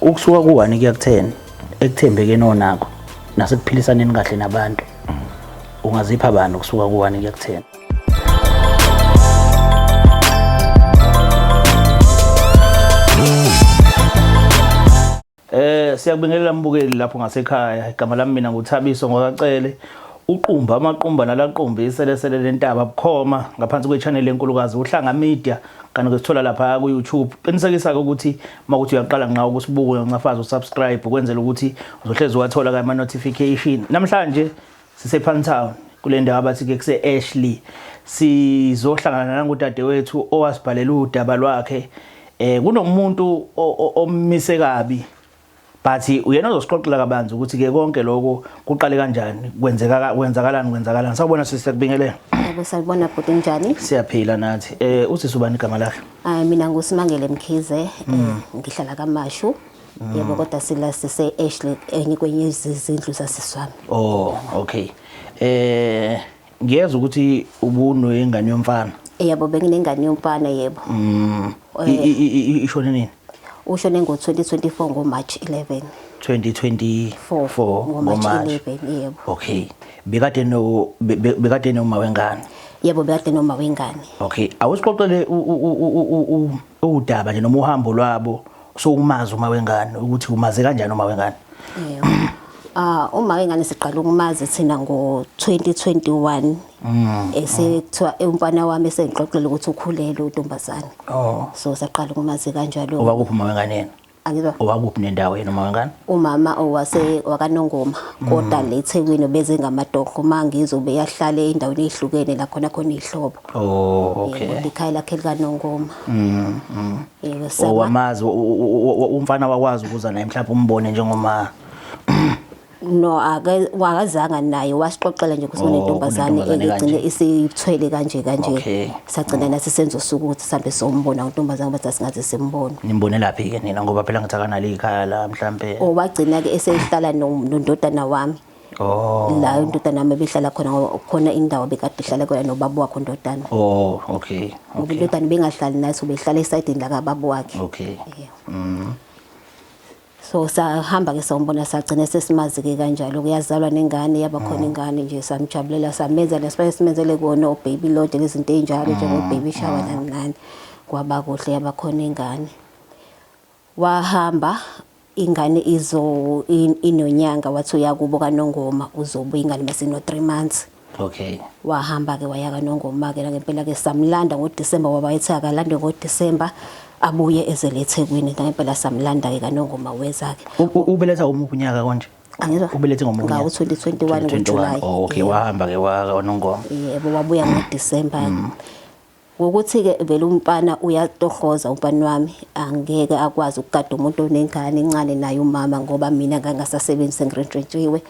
Ukusuka ku-1 kuya ku-10 ekuthembekeni onakho nasekuphilisaneni kahle nabantu, ungazipha bani ukusuka ku-1 kuya ku-10? Siyakubingelela mbukeli lapho ngasekhaya. Igama lami mina nguThabiso ngwakaCele. Uqumba amaqumba nalaqumba iselesele lentaba bukhoma ngaphansi kwe-channel enkulukazi uHlanga Media, kanti kusithola lapha ku YouTube. Qinisekisa ke ukuthi makuthi uyaqala nqa ukusibuka uncafaza usubscribe ukwenzela ukuthi uzohlezi wathola ama notification. Namhlanje sise Pantown kule ndawo abathi ke kuse Ashley. Sizohlangana nangudadewethu owasibhalela udaba lwakhe. Kunomuntu omise kabi, but uyena ozosixoxela kabanzi ukuthi ke konke lokho kuqale kanjani, kwenzeka kwenzakalani kwenzakalani. Sawubona sisi, siyakubingelela. Yebo, sawubona bhuti, njani? Siyaphila nathi. Usisi ubani igama lakhe? Hayi, mina nguSimangele Mkhize, ngihlala kaMashu. Yebo, kodwa sila sise Ashley enye kwenye izindlu zasiswami. Oh, okay. Ngiyezwa ukuthi ubunengane yomfana. Yebo, benginengane yomfana, yebo. Ishone nini? Ushone ngo-2024 ngo-March 11. 2024 ngo-March ngo-March. 11, yebo. Okay. Bekade no bekade noma wengane. Yebo, bekade noma wengane. Okay. Awusixoxele udaba nje noma uhambo lwabo sokumazi uma wengane, ukuthi umaze kanjani uma wengane. Yebo. Uma wengane siqala ukumazi thina ngo-2021. Esekuthiwa umfana wami esengixoxela ukuthi ukhulelwe untombazane. Oh. So saqala ukumazi kanjalo. Owakuphi uma wengane yena? Angizwa. Owakuphi nendawo yena uma wengane? Umama owase wakaNongoma, kodwa le eThekwini beze ngamadogo mangizwe beyahlala endaweni ezihlukene la khona khona ihlobo. Oh, okay. Yebo, ikhaya lakhe likaNongoma. Yebo, sama. Owamazi umfana wakwazi ukuza naye mhlawumbe umbone njengoma? No, ake wakazanga naye, wasixoxela nje ukuthi Oh, kunentombazane kunentombazane egcine kanje. isithwele kanje kanje. Okay. Sagcina nathi senza usuku ukuthi sihambe sombona untombazane ngoba sasingaze simbone. Nimbone laphi ke nina, ngoba phela ngithi akanalo ikhaya la mhlambe? Oh, wagcina ke esehlala nondodana wami. Oh. La indodana yami ebihlala khona, ngoba khona indawo bekade ihlala khona nobaba wakhe undodana. Oh, okay. Ngoba Okay. indodana bengahlali nathi, ubehlala esayidini la kababa wakhe. Okay. Yebo. So sahamba ke sombona, sagcina sesimazi ke kanjalo, kuyazalwa nengane, yaba khona ingane nje, samjabulela, samenza nesibaye simenzele kona o-baby lodge lezinto ey'njalo njengo-baby shower nani nani, kwaba kuhle, yaba khona ingane. Wahamba ingane izo inonyanga, wathi uyakubo kaNongoma, uzobuya ingane masino 3 months. Okay. Wahamba ke waya kaNongoma ke ngempela ke, samlanda ngoDisemba, waba ethi akalande ngoDisemba abuye ezele eThekwini, ngempela samlanda ke kaNongoma, weza ke. Ubeletha umuphi unyaka konje? Angizwa. Ubelethe ngomuphi Ngawo unyaka? 2021 ngoJuly. Oh, okay, wahamba ke wakaNongoma. Yebo, wabuya ngoDisemba. Ngokuthi ke vele umfana uyatohoza, umfana wami angeke akwazi ukugada umuntu onengane encane naye umama, ngoba mina ngangasasebenzi sengirentshentshiwe,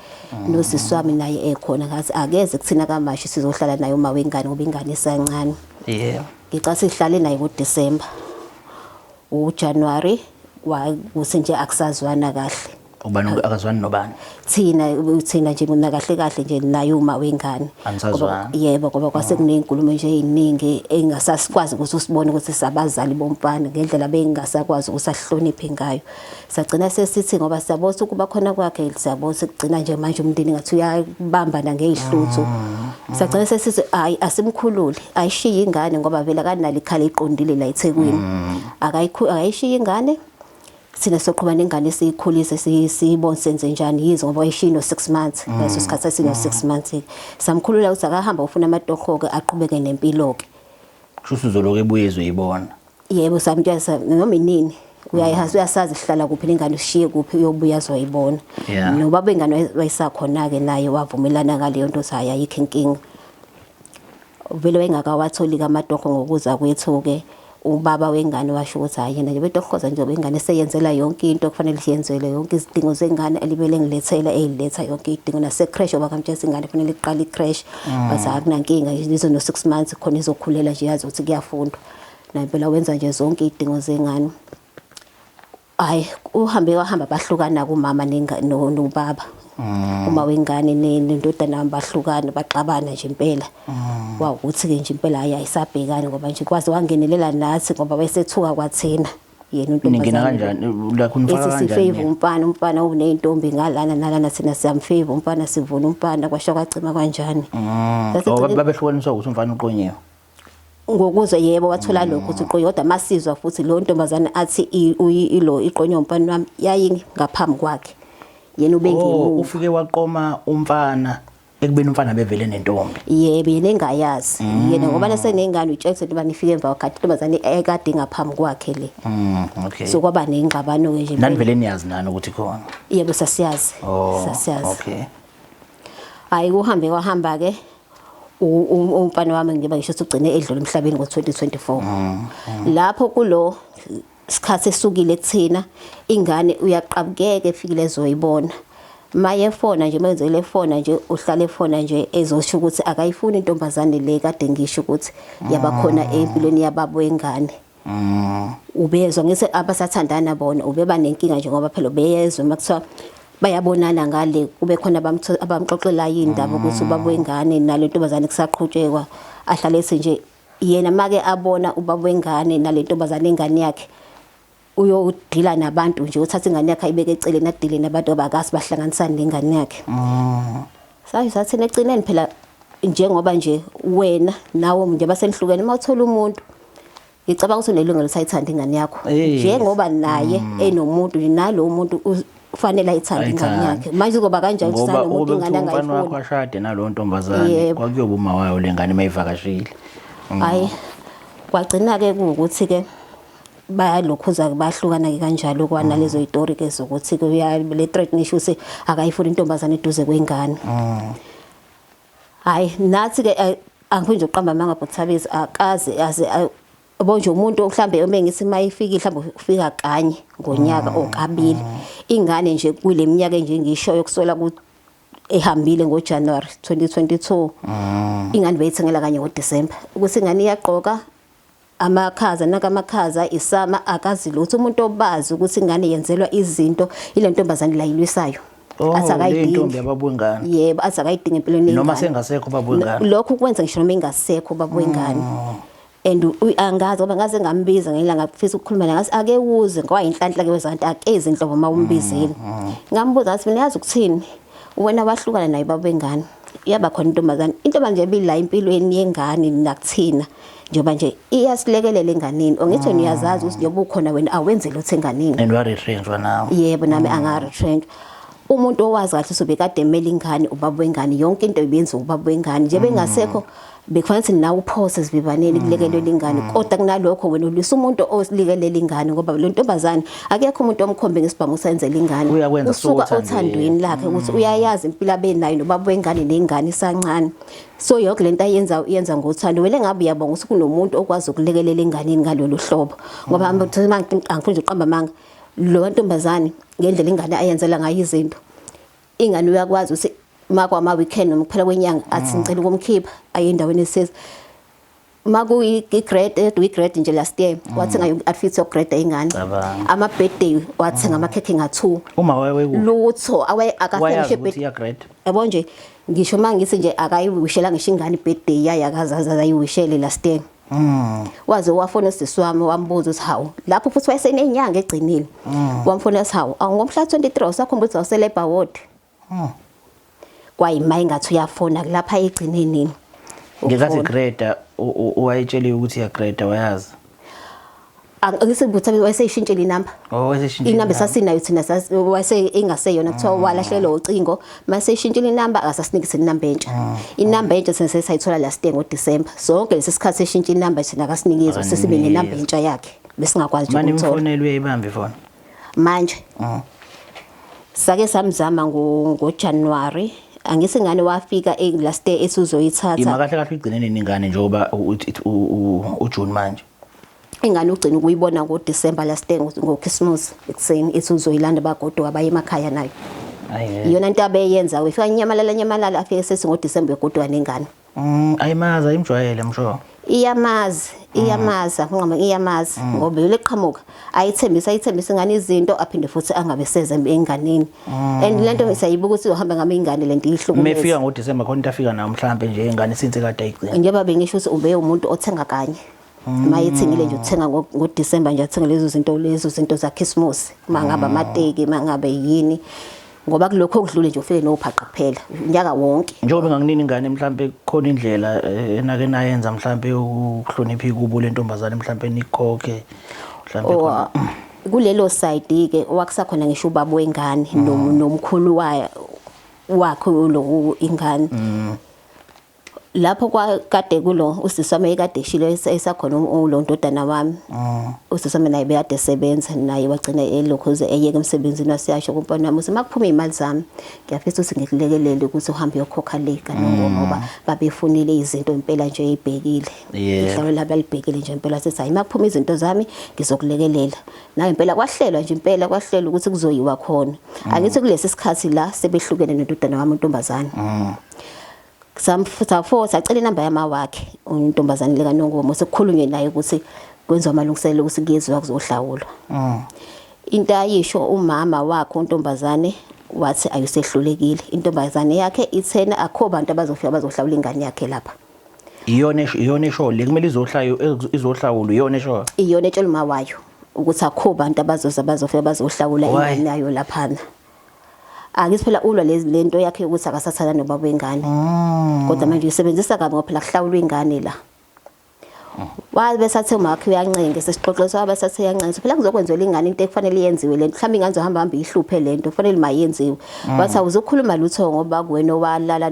nosisi wami naye ekhona, ngathi akeze kuthina kaMashi sizohlala naye uma wengane ngoba ingane isancane. Yebo. Ngica sihlale naye ngoDisemba. uJanuary kwakuthi nje akusazwana kahle. Ubani akazwani nobani? Thina nje mina kahle kahle nje naye uma wengane. Anisazwani? Yebo, ngoba kwase kunezinkulumo nje eziningi engasasikwazi ukuthi usibone ukuthi sabazali bomfana ngendlela bengasakwazi ukuthi ahloniphe ngayo. Sagcina sesithi ngoba siyabona ukuthi kuba khona kwakhe, siyabona ukuthi kugcina nje manje umndeni ngathi uyabambana ngezihluthu. Sagcina sesithi hayi, asimkhulule, ayishiye ingane ngoba vele akanalo ikhala iqondile la eThekwini. Akayishiye ingane, thina soqhuba nengane siyikhulise, siyibone senze njani, yize ngoba wayishiye no 6 months ngaleso sikhathi, sasino 6 months. Samkhulula ukuthi akahamba ufuna amatoho ke, aqhubeke nempilo ke. Kusho ukuthi uzoloku ebuye ezoyibona. Yebo, samtshela noma inini uyayazi, uyasazi sihlala kuphi nengane, ushiye kuphi, uyobuya azoyibona. Nobaba ingane wayesakhona ke naye wavumelana ngaleyo nto, ukuthi hayi, ayikho inkinga. Vele wayengakawatholi kamatoho ngokuza kwethu ke ubaba wengane, washo ukuthi hayi, yena nje betohoza nje ingane seyenzela yonke into kufanele siyenzele, yonke izidingo zengane elibele ngilethela, eyiletha yonke idingo nase-creche, ngoba kamtshela ingane kufanele iqale i-creche, bathi akunankinga, izo no 6 months khona izokhulela nje, yazi ukuthi kuyafundwa. Nampela wenza nje zonke izidingo zengane. Hayi, uhambe wahamba, bahlukana kumama nobaba. Uma wengane nendodana wami bahlukana, baxabana nje impela. Wawukuthi ke nje impela hayi, ayisabhekani ngoba nje kwaze wangenelela nathi ngoba wayesethuka kwathina. Yena Ningena untombazane kanjani la kunifaka ethi kanjani? sifavor umfana, umfana uney'ntombi ngalana nalana, thina siyamfavor umfana, sivuna umfana, kwasho kwacima kanjani. Sase Oh, gcine- babehlukaniswa ukuthi umfana uqonyiwe. Ngokuzwa yebo, wathola lokho ukuthi uqonywe, kodwa masizwa futhi lo ntombazane athi ilo iqonywe umfana wami yayingaphambi kwakhe, yena Oh, ubengemuva. ufike waqoma umfana ekubeni umfana bevele nentombi. Yebo, yena engayazi yena ngoba nasenengane utshela ukuthi intombazane ifike emva kwakhe, intombazane ekade ingaphambi kwakhe le. Okay. So kwaba nengxabano-ke nje. Nanivele niyazi nani ukuthi khona? Yebo, sasiyazi. Oh, Sasiyazi. okay. Hayi, kuhambe kwahamba-ke, umfana wami njengoba ngisho ukuthi ugcine edlula emhlabeni ngo-2024. Lapho kulo sikhathi esukile kuthina, ingane uyaqabukeka efikile ezoyibona, maye efona nje, menzele efona nje, uhlale efona nje ezosho ukuthi akayifuni intombazane le kade ngisho ukuthi yabakhona empilweni yababo wengane. Ubezwa ngise abasathandana bona, ubeba nenkinga nje ngoba phela ubeyezwa uma kuthiwa bayabonana ngale, kube khona abamxoxelayo iy'ndaba ukuthi ubaba wengane nale ntombazane kusaqhutshekwa, ahlale ethi nje yena make abona ubaba wengane nale ntombazane ingane yakhe uyodila nabantu nje, uthatha ingane yakhe ayibeke eceleni adile nabantu abakasi bahlanganisane nengane yakhe. Sathi sathina ecineni phela njengoba nje wena nawe njengoba senihlukene, uma uthola umuntu ngicabanga ukuthi unelungelo ukuthi ayithande ingane yakho. Njengoba naye enomuntu nje, nalowo muntu ufanele ayithande ingane Ayithande. yakhe. Manje kuzoba kanjani ukuthi Ngoba umuntu ube ingane kuthiwa umfana wakho angayifuni? ashade nalowo ntombazane, kwakuyoba uma wayo le ngane mayivakashile. Hayi, kwagcina-ke kuwukuthi-ke bayalokhuza bahlukana-ke kanjalo, kwanalezo yitori-ke zokuthi-ke le threat nisho ukuthi akayifuni intombazane eduze kwengane. Hayi, nathi-ke angifuni nje ukuqamba amanga bhuti akaze aze yabo nje umuntu mhlambe uma ngithi mayifikile mhlambe ufika kanye ngonyaka or kabili, ingane nje kule minyaka nje ngishoyo kusola ku ehambile ngoJanuary 2022, ingane beyithengela kanye ngoDecember ukuthi ingane iyagqoka amakhaza nakamakhaza isama, akazi lutho umuntu obazi ukuthi ingane yenzelwa izinto ile ntombazane la ilwisayo. Oh, Athi le akayidingi. ntombi yababwengane. Yebo, athi akayidingi empilweni Noma yengane. sengasekho babwengane. Lokhu kwenza ngisho noma engasekho baba wengane. And angazi ngoba ngaze ngambiza ngelanga ngifisa ukukhuluma naye, ngathi ake uze ngoba inhlanhla ke wezanti akezi inhlobo uma umbizile. Ngambuza ngathi mina yazi ukuthini wena wahlukana naye baba wengane, yaba khona intombazane, intombazane nje ebila empilweni yengane nakuthina njengoba nje iyasilekelela enganeni, ongithi wena uyazazi ukuthi njengoba ukhona wena awenze lutho enganeni. And waretrenchwa nawe. Yebo, nami angaretrench. Umuntu owazi kahle uzobe kade emele ingane, ubaba wengane, yonke into ibenziwa ubaba wengane nje bengasekho, bekufanele ukuthi nawe uphose esivivaneni kulekelela ingane, kodwa kunalokho wena ulwisa umuntu osikelela ingane, ngoba lo ntombazane akekho umuntu omkhombe ngesibhamu usenzela ingane. Uyakwenza usuka suka othandweni. Othandweni lakhe ukuthi uyayazi impilo abenayo nobaba wengane nengane isancane, so yonke lento ayenza uyenza ngothando. Wena ngabe uyabonga ukuthi kunomuntu okwazi ukulekelela enganeni ngalolu hlobo, ngoba angifuni nje ukuqamba amanga, lo ntombazane ngendlela ingane ayenzela ngayo izinto, ingane uyakwazi ukuthi makwama weekend noma kuphela kwenyanga athi ngicela ukumkhipha aye endaweni esiza makuyi-grade edwa, i-grade nje last year wathenga i-outfit yokugrade ingane. Cabanga. Ama-birthday wathenga amakhekhe nga-2. Uma waye kuphi? Lutho awaye akafike Wayazi ngisho ukuthi iyagrade. Yabo nje ngisho uma ngithi nje akayiwishela ngisho ingane i-birthday yayo, akazazi ayiwishele last year. Waze wafona usisi wami wambuza ukuthi hawu, lapho futhi wayesenenyanga egcinile, wamfona ukuthi hawu, ngomhla 23 usakhumbula ukuthi awuse-labour ward? Kwayima ingathi uyafona lapha egcine nini Ngenkathi ukufona. grade wayetsheliwe ukuthi iyagrade, wayazi. Angisibutha wayeseyishintshile inamba. Oh, wayeseshintshile. Inamba sasinayo thina wayese ingaseyona, kuthiwa walahlekelwa ucingo, mase ishintshile inamba, akasasinikise inamba entsha. Inamba entsha thina sesayithola last year ngoDecember. Sonke lesi sikhathi eshintsha inamba thina akasinikeza, sesibe nenamba entsha yakhe besingakwazi nje Manje ukuthola. imfonelo uyayibamba ifoni. Manje sake samzama ngoJanuary, angisi ngane wafika last year ethi Ima uzoyithatha. Kahle kahle ugcine nini ingane njengoba uJune manje? Ingane ugcina ukuyibona ngoDecember last year ngoChristmas ekuseni ethi uzoyilanda, bagoduka baye emakhaya nayo. Ayi ngeke. Iyona into abeyenza, ufika nyamalala nyamalala, afike sethi ngoDecember uyagoduka nengane. Ayimazi, ayimjwayele msho. Iyamazi, iyamazi, nqoma iyamazi ngoba leqhamuka ayithembisa, ayithembisa ingane izinto, aphinde futhi angabe seze enganeni, and lento siyayibuka ukuthi uhamba ngami ingane lento ihlukumeza. Mefika ngoDecember khona into afika nayo mhlambe nje ingane since kade ayigcina. Njengoba bengisho ukuthi ube umuntu othenga kanye. Mayethengile nje uthenga ngoDecember nje athenga lezo zinto, lezo zinto zaKhisimusi, mangabe amateki, mangabe yini, ngoba kulokho okudlule nje ufike nophaqa kuphela unyaka wonke. Njengoba engakunini ingane, mhlambe khona indlela enake nayenza mhlambe ukuhlonipha ikubo lentombazane, mhlambe nikhokhe mhlambe khona? Kulelo side ke wakusakhona ngisho ubaba wengane nomkhulu wakhe lo ingane. Lapho kade kulo usisi wami ekade eshilo esakhona ulo ndodana wami. Usisi wami naye bekade esebenza, naye wagcina elokhu eyeka emsebenzini, wasiyasho kumpana wami ukuthi makuphuma imali zami ngiyafisa ukuthi ngikulekelele ukuthi uhambe uyokhokha le kaNongoma, ngoba babefunile izinto impela nje eyibhekile. Ihlalo labo alibhekile nje impela, sithi hayi makuphuma izinto zami ngizokulekelela. Nayo impela kwahlelwa nje impela, kwahlelwa ukuthi kuzoyiwa khona. Angithi kulesi sikhathi la sebehlukene nendodana wami untombazane. Samfo sacela inamba yama wakhe untombazane lekaNongoma, sekukhulunywe naye ukuthi kwenziwa amalungiselelo ukuthi kuyeziwa kuzohlawulwa. Into ayisho umama wakhe untombazane wathi ayisehlulekile intombazane yakhe, ithena akho bantu abazofika bazohlawula ingane yakhe lapha. Iyona esho le kumele izohlawulwa, iyona esho. Iyona etshela uma wayo ukuthi akho bantu abazoza bazofika bazohlawula ingane yayo laphana. Akithi phela ulwa lento yakhe ukuthi akasathanda nobaba wengane. Kodwa manje uyisebenzisa kabi ngoba phela kuhlawulwa ingane la. Wabe sathe umakhe uyancenga, sesixoxo wabe sathe uyancenga, phela kuzokwenziwa ingane into ekufanele yenziwe lento, mhlawumbe ingane izohamba hamba ihluphe lento kufanele mayenziwe. Wathi awuzokhuluma lutho ngoba kuwena owalala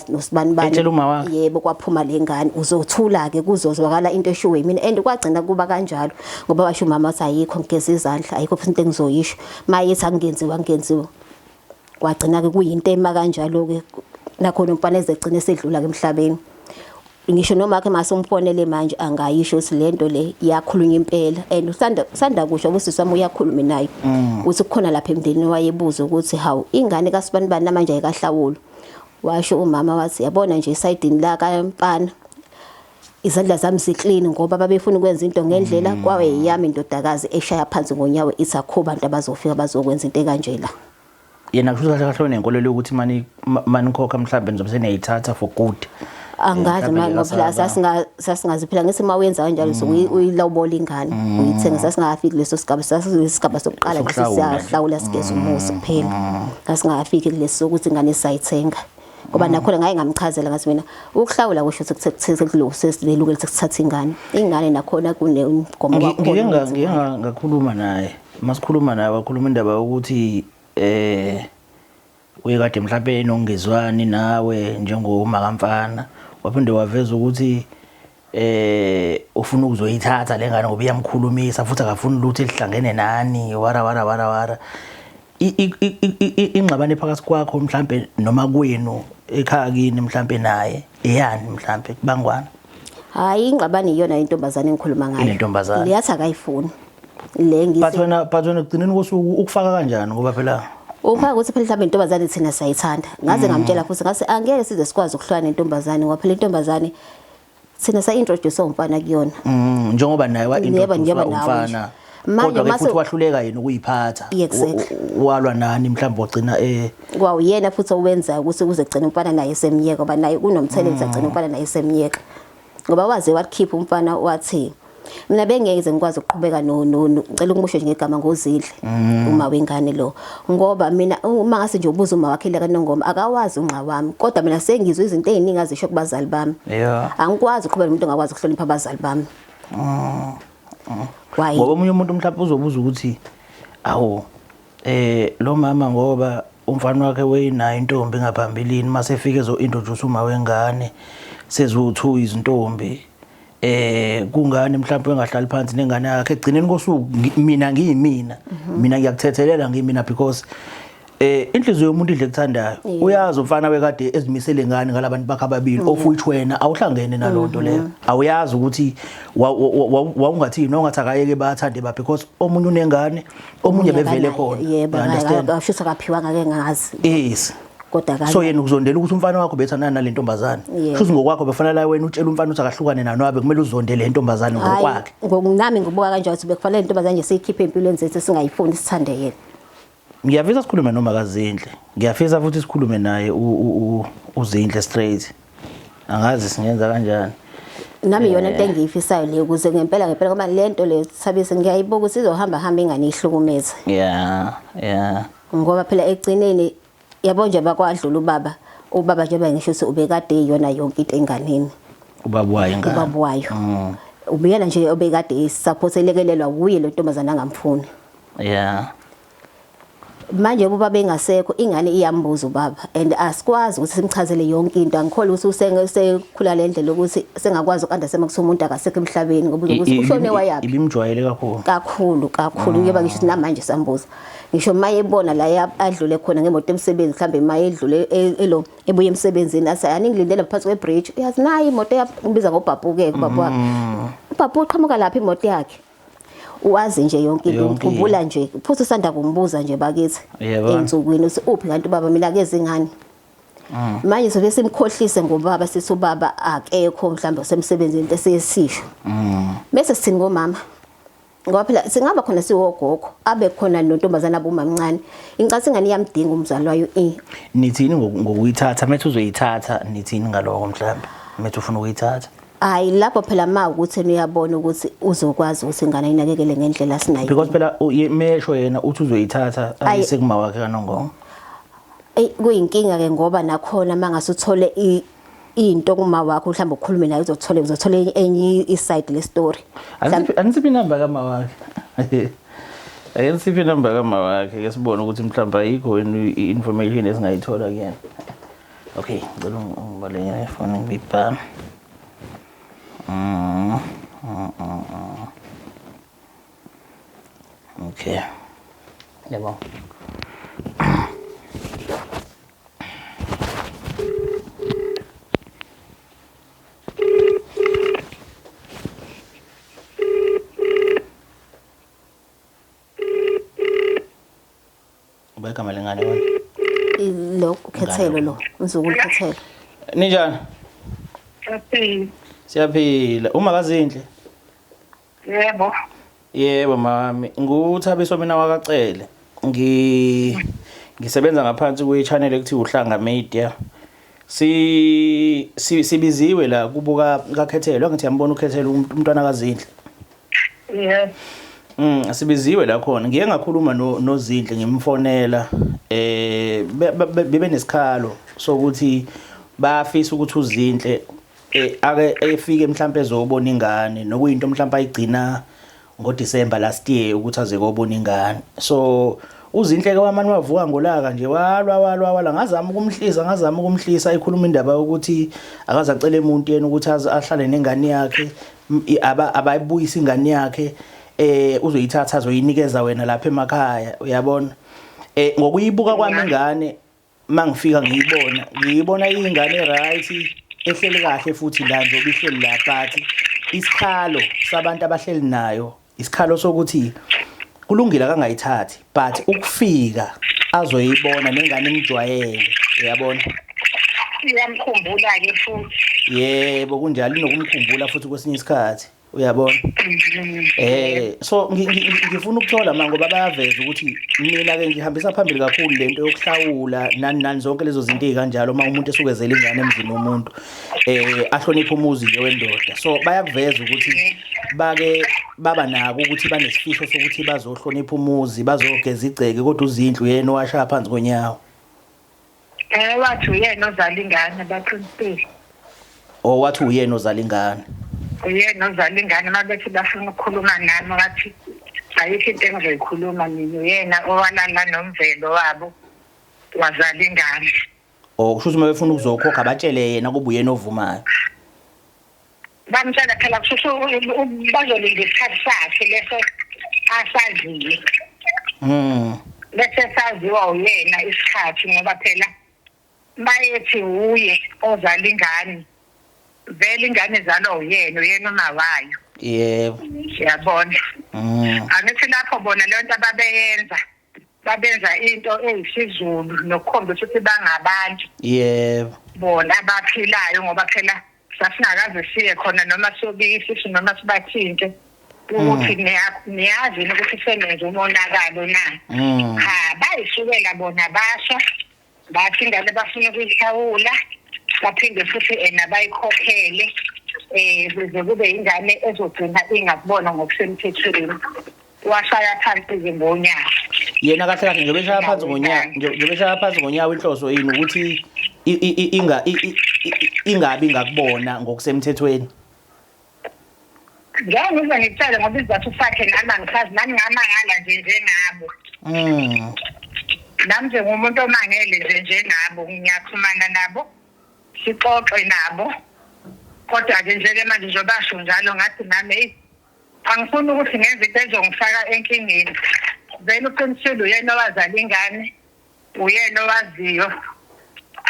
nosibani bani. Etshela uma wakhe. Yebo, kwaphuma lengane, uzothula ke kuzozwakala into eshiwe yimina, and kwagcina kuba kanjalo ngoba washo umama wathi ayikho, ngigeza izandla, ayikho futhi into engizoyisho, mayethi angenziwa angenziwa. Kwagcina ke kuyinto ema kanjalo ke, nakhona umfana ezegcina esedlula ke emhlabeni. Ngisho noma ke masumfonele manje angayisho ukuthi lento le iyakhulunywa impela, and usanda kusho ukuthi wami uyakhuluma naye ukuthi kukhona lapha emndenini wayebuza ukuthi hawu ingane kaSibani bani namanje ayikahlawulwa. Washo umama wathi yabona nje esayidini la kaMfana izandla zami ziclean, ngoba babefuna ukwenza into ngendlela, kwawe yami indodakazi eshaya phansi ngonyawo ithi akho bantu abazofika bazokwenza into ekanje la. Yena kusho kahle kahle unenkolelo yokuthi manikhokha mhlawumbe nizobe seniyayithatha for good. Angazi manje ngoba phela sasingazi phela ngithi uma uyenza kanjalo uyilobola ingane uyithenga, sasingafiki leso sigaba, sasisigaba sokuqala nje siyahlawula sigeza umuzi kuphela, sasingafiki kulesi sokuthi ingane sisayithenga. Ngoba nakhona ngaye ngamchazela ngathi mina ukuhlawula kusho ukuthi sesilelukele sekuthatha ingane nakhona kunemgomo wakhona. Ngike ngakhuluma naye, masikhuluma naye wakhuluma indaba yokuthi uyekade mhlawumbe enongezwani nawe njengoma kamfana, waphinde waveza ukuthi ufuna ukuzoyithatha lengane ngoba iyamkhulumisa futhi akafuni lutho elihlangene nani, wara wara wara wara. Ingxabano ephakathi kwakho mhlambe noma kwenu ekhaya kini mhlambe naye eyani mhlambe kubangwana? Hayi, ingxabano iyona intombazane engikhuluma ngayo. Ile ntombazane. Leyathi akayifuni. Le ngithi But wena ekugcineni kosuku ukufaka kanjani ngoba phela ufaka ukuthi phela mhlawumbe intombazane thina siyayithanda. Ngaze ngamtshela futhi ngathi angeke size sikwazi ukuhlukana nentombazane ngoba phela intombazane thina sa-introduce umfana kuyona. Njengoba naye wa-introduce umfana. Kodwa ke futhi wahluleka yena ukuyiphatha. Walwa nani mhlawumbe wagcina Kwawuyena futhi owenza ukuthi kuze kugcine umfana naye esemyeka, ngoba naye kunomthelela agcine umfana naye esemyeka. Ngoba waze wakhipha umfana wathi mina bengeke ngikwazi ukuqhubeka no ngicela ukumusho nje ngegama ngoZidle uma wengane lo, ngoba mina uma ngase nje ubuza uma wakhe kaNongoma akawazi unxa wami, kodwa mina sengizwe izinto eziningi azisho kubazali bami. Angikwazi ukuqhubeka nomuntu ongakwazi ukuhlonipha abazali bami. Ngoba omunye umuntu mhlawumbe uzobuza ukuthi awu lo mama ngoba umfana wakhe weyinayo intombi ngaphambilini, mase efike ezo introduce uma wengane seziwu2 izintombi, kungani mhlawumbe engahlali phansi nengane yakhe egcineni kosuku? Mina ngiyimina, mina ngiyakuthethelela ngiyimina, because inhliziyo yomuntu idle kuthandayo. Uyazi umfana wekade ezimisele ngani ngalabantu bakhe ababili, of which wena awuhlangene nalonto leyo, awuyazi ukuthi wawungathini, wawungathi akayeke bathande ba, because omunye unengane, omunye bevele khona. Yebo, akasho akaphiwanga ke ngazi. Yes. Kodwa kanje so yena ukuzondela ukuthi umfana wakho bethandana nale ntombazane, kusho ngokwakho befanele la wena utshela umfana ukuthi akahlukane nayo, nabe kumele uzondele intombazane ngokwakhe. Ngokunami ngibuka kanjalo ukuthi bekufanele intombazane nje siyikhiphe empilweni zethu, singayifuni, sithande yena. Ngiyafisa sikhulume noma kaZinhle, ngiyafisa futhi sikhulume naye uZinhle straight, angazi singenza kanjani. Nami iyona into engiyifisayo leyo ukuze ngempela ngempela ngoba le nto le Thabise ngiyayibuka ukuthi izohamba hamba ingane ihlukumeze. Yeah, yeah. Ngoba phela ekugcineni yabo nje bakwadlula ubaba, ubaba njengoba ngisho ukuthi ubekade eyiyona yonke into enganeni. Ubaba wayo ingane. Ubaba wayo. Ubuyena nje obekade support elekelelwa wuye lo ntombazana angamfuni. Yeah. Manje ubaba engasekho ingane iyambuza ubaba and asikwazi ukuthi simchazele yonke into angikholwa ukuthi usekhula le ndlela ukuthi sengakwazi uku-understand ukuthi umuntu akasekho emhlabeni ngoba uzokuthi ushone wayaphi. Ibimjwayele kakhulu. Kakhulu kakhulu njengoba ngisho ukuthi namanje sambuza. Ngisho maye ebona la adlule khona ngemoto emsebenzi mhlambe maye edlule elo ebuye emsebenzini athi aningilindele phansi kwebridge uyazi nayi imoto yambiza ngobhabhu-ke ubaba wakhe. Ubhabhu uqhamuka lapha imoto yakhe. Uwazi nje yonke into umkhumbula nje futhi usanda kumbuza nje bakithi ensukwini uthi uphi kanti ubaba mina akezi ngani. Manje sobe simkhohlise ngobaba sithi ubaba akekho mhlawumbe usemsebenzini into esiyesisho. Bese sithini ngomama? Ngoba phela singaba khona siwogogo abe khona nontombazana abomamncane. Incathi ingane iyamdinga umzali wayo i. Nithini ngokuyithatha methu uzoyithatha nithini ngaloko mhlawumbe methu ufuna ukuyithatha? Hayi lapho phela ma ukuthi uyabona ukuthi uzokwazi ukuthi ingane ayinakekele ngendlela sinayo. Because phela mesho yena uthi uzoyithatha ayise kuma wakhe kaNongoma. Ey kuyinkinga ke ngoba nakhona mangase uthole into kuma wakho mhlawumbe ukhulume naye uzothola uzothola enye iside le story. Anisiphi inamba kama wakhe. Ake nisiphi inamba kama wakhe ke sibone ukuthi mhlawumbe ayikho i-information esingayithola kuyena. Okay, ngicela ungibale ngefoni ngibibhala. Okay. Yabo. Ubeka malingane manje. Lo ukhethelo lo, umzukulu ukhethelo. Ninjani? Siyaphila. Siyaphila. Uma kaZinhle. Yebo. Yebo mami, nguThabiso mina wakaCele. Ngisebenza ngaphansi kwe-channel ekuthiwa Uhlanga Media. Si sibiziwe la kubuka kaKhethelo, angithi yambona uKhethelo umntwana kaZinhle. Yebo. Sibiziwe la khona. Ngiye ngakhuluma noZinhle ngimfonela bebe nesikhalo sokuthi bayafisa ukuthi uZinhle ake efike mhlambe ezobona ingane nokuyinto mhlambe ayigcina ngoDecember last year ukuthi aze kobona ingane. So uZinhle ke wamane wavuka ngolaka nje walwa walwa walwa ngazama ukumhlisa ikhuluma indaba yokuthi akaze acele umuntu yena ukuthi ahlale nengane yakhe abayibuyisa ingane yakhe uzoyithatha azoyinikeza wena lapha emakhaya uyabona. Ngokuyibuka kwami ingane mangifika ngiyibona ingane right ehleli kahle futhi la nje obihleli la but isikhalo sabantu abahleli nayo isikhalo sokuthi kulungile akangayithathi but ukufika azoyibona nengane imjwayele uyabona. Iyamkhumbula ke futhi. Yebo kunjalo inokumkhumbula futhi kwesinye isikhathi uyabona. So ngifuna ukuthola manje ngoba bayaveza ukuthi mina ke ngihambisa phambili kakhulu lento yokuhlawula nani nani zonke lezo zinto ezikanjalo uma umuntu esukezela ingane emzini womuntu ahloniphe umuzi nje wendoda. So bayakuveza ukuthi bake baba nako ukuthi banesifiso sokuthi bazohlonipha umuzi bazogeza igceke kodwa uZinhle uyena owashaya phansi konyawo. Wathi uyena ozala ingane baqinisile. Oh wathi uyena ozala ingane. Uyena ozala ingane mabethi bafuna ukukhuluma nami wathi ayikho into engizoyikhuluma mina uyena owalala nomvelo wabo wazala ingane. Oh kusho ukuthi uma befuna ukuzokhokha batshele yena kuba uyena ovumayo. Bamtshela phela kusho bazolinda isikhathi sakhe leso asaziyo. Bese saziwa uyena isikhathi ngoba phela bayethi uye ozala ingane vele ingane izalwa uyena uyena uma wayo. Yebo. Siyabona. Angithi lapho bona leyo nto ababeyenza babenza into eyisiZulu nokukhombisa ukuthi bangabantu. Yebo. Bona abaphilayo ngoba phela sasingakaze siye khona noma siyobika isisu noma sibathinte ukuthi niyazi ukuthi senenze umonakalo na. Ha bayisukela bona basho bathi ingane bafuna ukuyihlawula baphinde futhi ena bayikhokhele. Kuze kube ingane ezogcina ingakubona ngokusemthethweni. Washaya phansi-ke ngonyawo. Yena kahle kahle njengoba eshaya phansi ngonyawo, njengoba eshaya phansi ngonyawo, inhloso yini ukuthi ingabi ngakubona ngokusemthethweni? Ngeke ngize ngikutshele ngoba isizathu sakhe nami angisazi, nami ngamangala nje njengabo. Nami nje ngumuntu omangele nje njengabo, ngiyaxhumana nabo, sixoxe nabo. Kodwa-ke nje-ke manje njengoba basho njalo, ngathi nami eyi, angifuni ukuthi ngenze into ezongifaka enkingeni. Vele uqinisile, uyena owazala ingane, uyena owaziyo.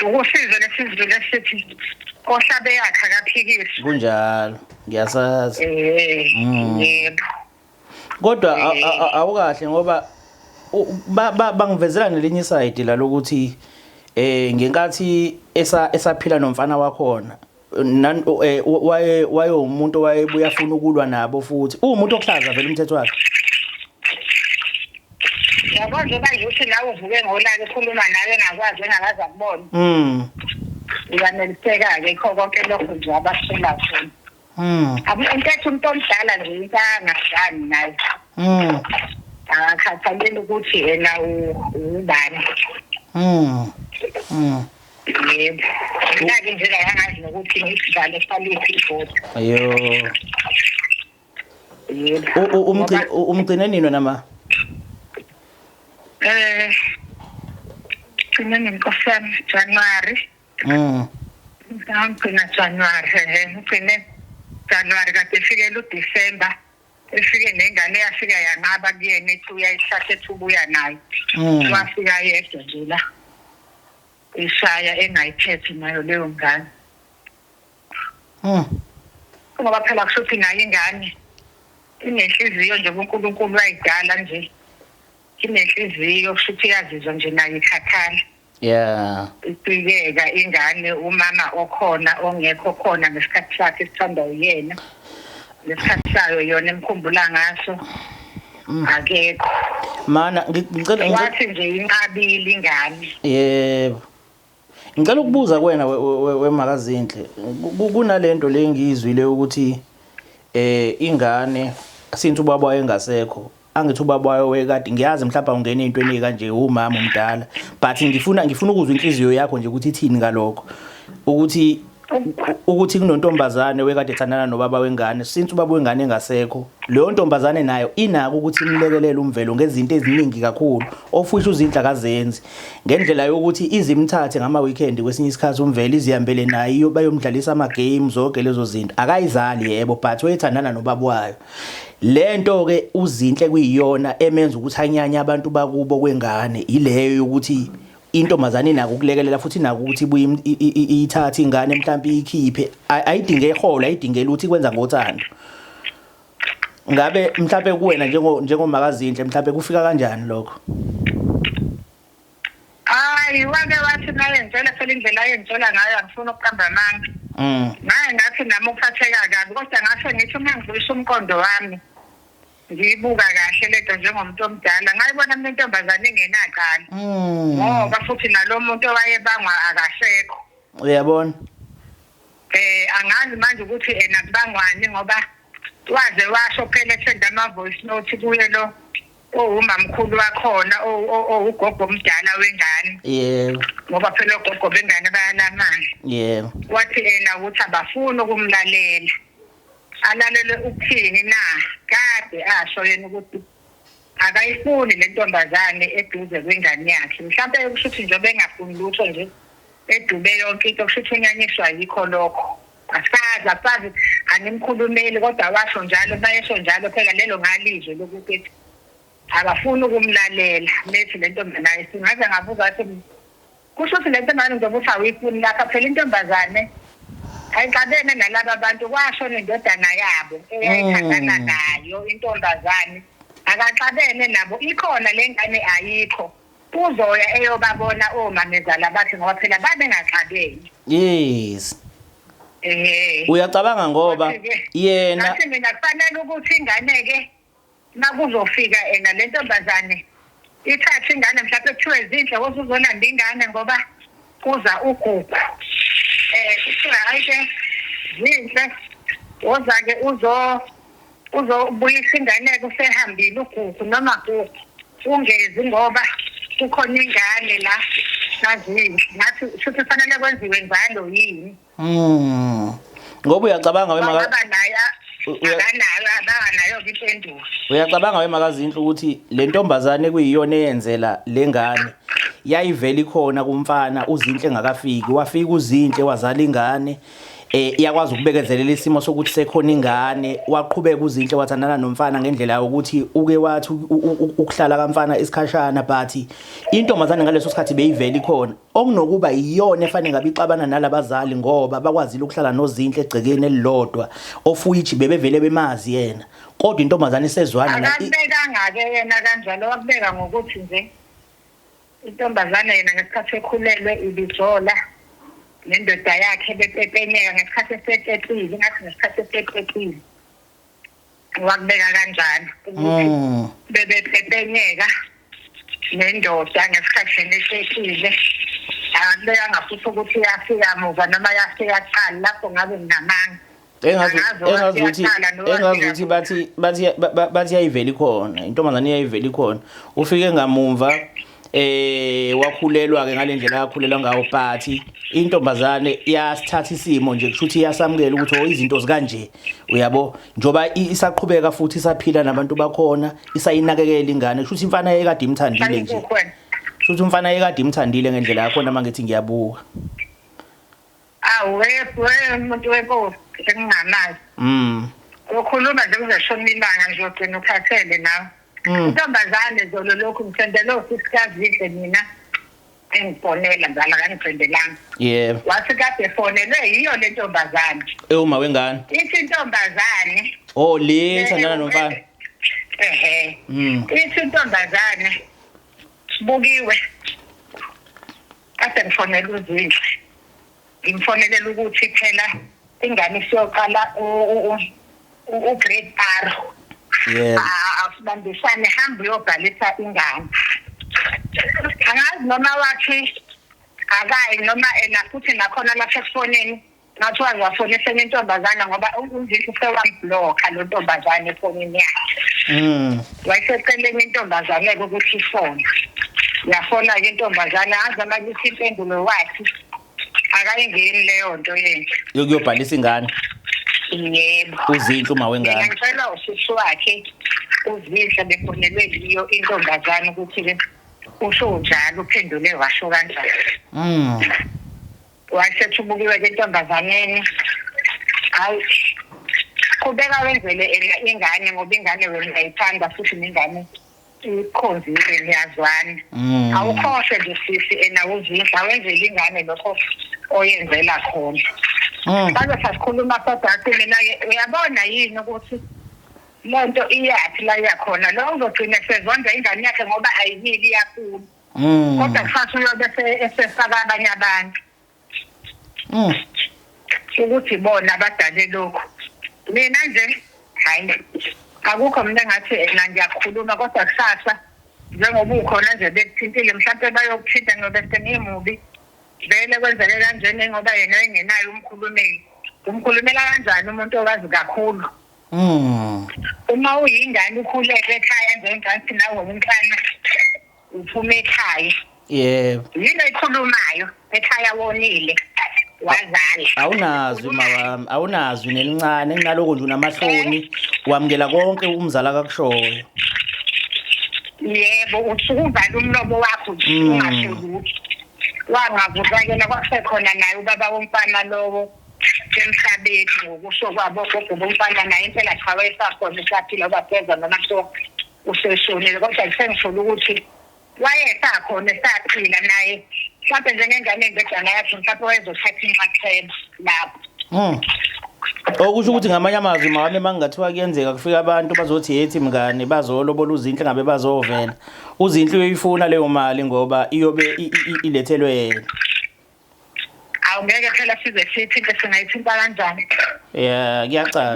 Ukusizwe lesizulu esithi ohlabe yakhe akaphikiswa. Kunjalo, ngiyasazi. Yebo. Kodwa awukahle ngoba bangivezela nelinye isayidi la lokuthi ngenkathi esaphila nomfana wakhona, waye umuntu owayebuya afuna ukulwa nabo, futhi uwumuntu okuhlaza vele umthetho wakhe. Yabo, njengoba nje uthi nawe uvuke ngolaka ekhuluma nawe engakwazi, engakaze akubone. Uyaneliseka-ke yikho konke lokho nje abasitshela khona. Into ethi umuntu omdala nje into angadlani naye. Akakhathaleli ukuthi yena ubani. Yebo. Mina-ke nje la angazi nokuthi ngisidlale saliphi ibhola. Ayo. Yebo. Umgcine nini wena ma? Gcine nenkosi yami January. Ngagcina January, ngigcine January, kade efikela uDecember. Efike nengane, yafika yanqaba kuyena, ethi uyayihlahla, ethi ubuya nayo. Wafika yedwa nje la. Ishaya engayiphethe nayo leyo ngane. Ngoba phela kusho ukuthi nayo ingane inenhliziyo nje, uNkulunkulu wayidala nje inenhliziyo, kusho ukuthi iyazizwa nje nayo ikhathala. Icikeka ingane, umama okhona ongekho khona ngesikhathi sakhe esithandwa uyena, ngesikhathi sayo yona emkhumbula ngaso, akekho. Mana ngicela Wathi nje inqabile ingane. Yebo. Ngicela ukubuza kuwena wemakaZinhle, kunalento le ngiyizwile ukuthi ingane since ubaba wayengasekho, angithi ubaba wayo wekade, ngiyazi mhlawumbe ungena ey'ntweni kanje, umama omdala, but ngifuna ukuzwa inhliziyo yakho nje ukuthi ithini ngalokho, ukuthi kunontombazane wekade ethandana nobaba wengane, since ubaba wengane engasekho, leyo ntombazane nayo inako ukuthi imlekelele uMvelo ngezinto eziningi kakhulu, of which uZinhle akazenzi, ngendlela yokuthi izimthathe ngama weekend kwesinye isikhathi uMvelo, izihambele naye, bayomdlalisa ama games, zonke lezo zinto. Akayizali, yebo, but wethandana nobaba wayo. Lento ke uZinhle kuyiyona emenza ukuthi anyanye abantu bakubo kwengane, ileyo yokuthi intombazane inako ukulekelela futhi inako ukuthi ibuye iyithathe ingane, mhlawumbe iyikhiphe, ayidinge iholo, ayidingele ukuthi ikwenza ngothando. Ngabe mhlawumbe kuwena njengomakaZinhle mhlawumbe kufika kanjani lokho? Hayi, wake wathi naye ngitshela phela indlela ayengitshela ngayo, angifuni ukuqamba amanga. Ngaye ngathi nami ukuphatheka kabi, kodwa ngase ngithi uma ngivuyisa umqondo wami ngiyibuka kahle lento njengomuntu omdala, ngayibona mina intombazane ingenacala. Ngoba futhi nalo muntu owayebangwa akasekho. Uyabona? Angazi manje ukuthi ena kubangwani, ngoba waze washo phela esenda ama voice note kuye lo owumamkhulu wakhona, owugogo omdala wengane. Ngoba phela ogogo bengane bayalamana. Wathi yena ukuthi abafuni ukumlalela. Alalele ukuthini na? Kade asho yena ukuthi akayifuni le ntombazane eduze kwengane yakhe. Mhlawumbe kusho ukuthi njengoba engafuni lutho nje edube yonke into, kusho ukuthi unyanyiswa yikho lokho. Asazi, asazi, angimkhulumeli, kodwa washo njalo, bayesho njalo phela lelo ngalizwe lokuthi abafuni ukumlalela. Lethi le ntombazane naye singaze ngabuza athi kusho ukuthi le ntombazane njengoba uthi awuyifuni lapha, phela intombazane ayixabene nalaba bantu, kwasho nendodana yabo eyayithandana nayo intombazane, akaxabene nabo, ikhona le ngane ayikho, uzoya eyobabona omamezala bakhe ngoba phela babengaxabene. Yes. Uyacabanga ngoba yena ngathi mina kufanele ukuthi ingane ke makuzofika ena le ntombazane ithathe ingane, mhlawumbe kuthiwe Zinhle wozuzolanda ingane ngoba kuza uGugu. Kuthiwa hayi ke Zinhle Woza-ke uzobuyisa ingane-ke usehambile uGugu noma Gugu ungezi ngoba kukhona ingane la kaZinhle. Ngathi shuthi kufanele kwenziwe njalo yini? Ngoba uyacabanga wema Baba naye akanayo abanganayo impendulo. Uyacabanga wema kaZinhle ukuthi le ntombazane kuyiyona eyenzela lengane yayivela ikhona kumfana uZinhle engakafiki, wafika uZinhle wazala ingane, iyakwazi ukubekezelela isimo sokuthi sekhona ingane, waqhubeka uZinhle wathandana nomfana ngendlela yokuthi uke wathi ukuhlala kamfana isikhashana, but intombazane ngaleso sikhathi beyivela ikhona, okunokuba iyona efanele ngabe ixabana nalabazali ngoba bakwazile ukuhlala noZinhle egcekeni elilodwa, ofuyithi bebevele bemazi yena, kodwa intombazane isezwana na Akabekanga-ke yena kanjalo, wakubeka ngokuthi nje intombazane yena ngesikhathi ekhulelwe ibijola nendoda yakhe bepepenyeka ngesikhathi esetetile, ngathi ngesikhathi esetetile wakubeka kanjalo ukuthi bebepepenyeka nendoda ngesikhathi esetetile. Akubekanga futhi ukuthi yafika muva noma yafika kuqala, lapho ngabe nginamanga. Engazuthi bathi bathi bathi yayivela ikhona intombazane, yayivela ikhona, ufike ngamumva wakhulelwa ke ngalendlela yakhulelwa ngayo, but intombazane iyasithatha isimo nje, kusho ukuthi iyasamukela ukuthi oh izinto zikanje, uyabo, njoba isaqhubeka futhi isaphila nabantu bakhona, isayinakekela ingane, kusho ukuthi imfana yayikade imthandile nje, kusho ukuthi umfana yayikade imthandile ngendlela yakhona mangithi ngiyabuka. Awu we umuntu wenkosi engingamazi. Ukhuluma nje kuzeshona ilanga nje ugcina ukhathele nawe. Intombazane zolo lokhu ngisendele usisikazi Zinhle mina engifonela njalo akangisendelanga. Yebo. Wathi kade efonelwe yiyo le ntombazane. Ewuma wengane. Ithi intombazane. Oh le thandana nomfana. Ehhe. Ithi intombazane sibukiwe. Kade ngifonela uZinhle. Ngimfonelela ukuthi phela ingane isiyoqala u-grade R. Yebo. Asibambisane hamba uyobhalisa ingane. Angazi noma wathi akayi noma ena futhi nakhona lapha efonini ngathi waze wafonisa enye intombazana ngoba uZinhle usewamblocka lo ntombazane efonini yakhe. Wayesecela enye intombazane-ke ukuthi ifone. Yafona-ke intombazane, azi uma kuthi impendulo wathi akayingeni leyo nto yena. Yokuyobhalisa ingane. Yebo. uZinhle uma wengane. Mina ngicela usisi wakhe uZinhle befonelwe yiyo intombazane ukuthi-ke usho njalo uphendule washo kanjalo. Wasethi ubukiwe ke intombazaneni. Hayi qhubeka wenzele ingane ngoba ingane wena uyayithanda futhi nengane ikhonzile niyazwana. Awukhohlwe nje sisi ena uZinhle awenzele ingane lokho oyenzela khona. Baze sasikhuluma kodwa mina-ke uyabona yini ukuthi lento iyaphi la iyakhona, lo uzogcina esezonda ingane yakhe ngoba ayimili iyakhula. Kodwa kusasa uyobe esefaka abanye abantu. Ukuthi bona abadale lokhu. Mina nje hayi akukho mina engathi ena ngiyakhuluma kodwa kusasa njengoba ukhona nje bekuthintile mhlawumbe bayokuthinta ngoba sengimubi. Vele kwenzeke kanjena ngoba yena engenayo umkhulumeli. Umkhulumela kanjani umuntu owazi kakhulu? Uma uyingane ukhulele ekhaya njengathi nawe umfana uphuma ekhaya. Yebo. Yini ekhulumayo ekhaya wonile wazala. Awunazwi mawami, awunazwi nelincane kunaloko nje unamahloni wamukela konke umzala akakushoyo. Yebo, usuke uvala umlomo wakho nje ungasho lutho. Wangavukela kwasekhona naye ubaba womfana lowo emhlabeni ngokusho kwabo gogo bomfana naye impela cha wayesakhona esaphila ubabheza noma kuthiwa useshonile, kodwa sengisholo ukuthi wayesakhona esaphila naye mhlawumbe njengengane endodana yakhe mhlawumbe wayezothatha inxaxheba lapho. Okusho ukuthi ngamanye amazwi mawami mangingathiwa kuyenzeka kufika abantu bazothi yethi mngane bazolobola uZinhle ngabe bazovela. uZinhle uyoyifuna leyo mali ngoba iyobe ilethelwe yena. Awungeke phela size sithinte singayithinta kanjani? Yeah, kuyacaca.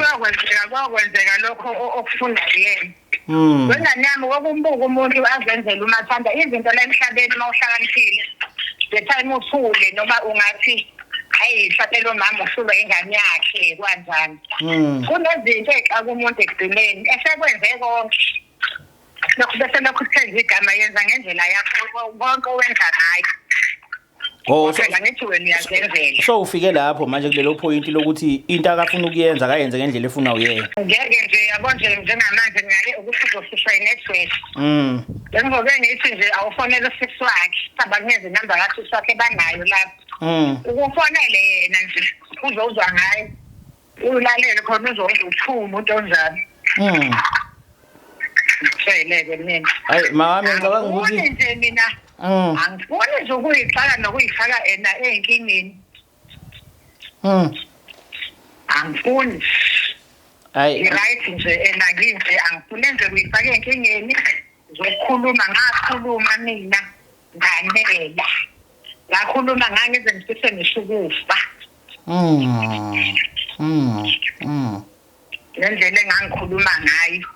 Kuyakwenzeka lokho okufuna yena. Wengane yami wokumbuka umuntu azenzele umathanda izinto la emhlabeni uma uhlakaniphile. The time uthule noma ungathi Hayi, mhlawumbe lo mama uhlulwa ingane yakhe kwanjani. Kunezinto ey'xaka umuntu ekugcineni esekwenze konke. Lokhu bese lokhu kuthenza igama yenza ngendlela yakho konke owenza ngayo. Oh, so, Phela ngithi wena uyazenzela. So ufike lapho manje kulelo point lokuthi into akafuna ukuyenza akayenze ngendlela efuna uyena. Ngeke nje yabo nje njengamanje ngiyaye ukuthi uzohlushwa i-network. Ngizobe ngithi nje awufonele usisi wakhe, abakuneze inamba kasisi wakhe banayo lapho. Ukufonele yena nje uzozwa ngayo. Ulalele khona uzozwa uthuma umuntu onjalo. Ngitshele-ke mina. Hayi mama ngicabanga ukuthi nje mina angifuni nje ukuyixaka nokuyifaka ena ey'nkingeni. Angifuni. Hayi. Right nje ena nginje angifuni nje kuyifaka ey'nkingeni. Ngizokhuluma ngakhuluma mina nganela. Ngakhuluma ngangize ngifise ngisho ukufa. Ngendlela engangikhuluma ngayo.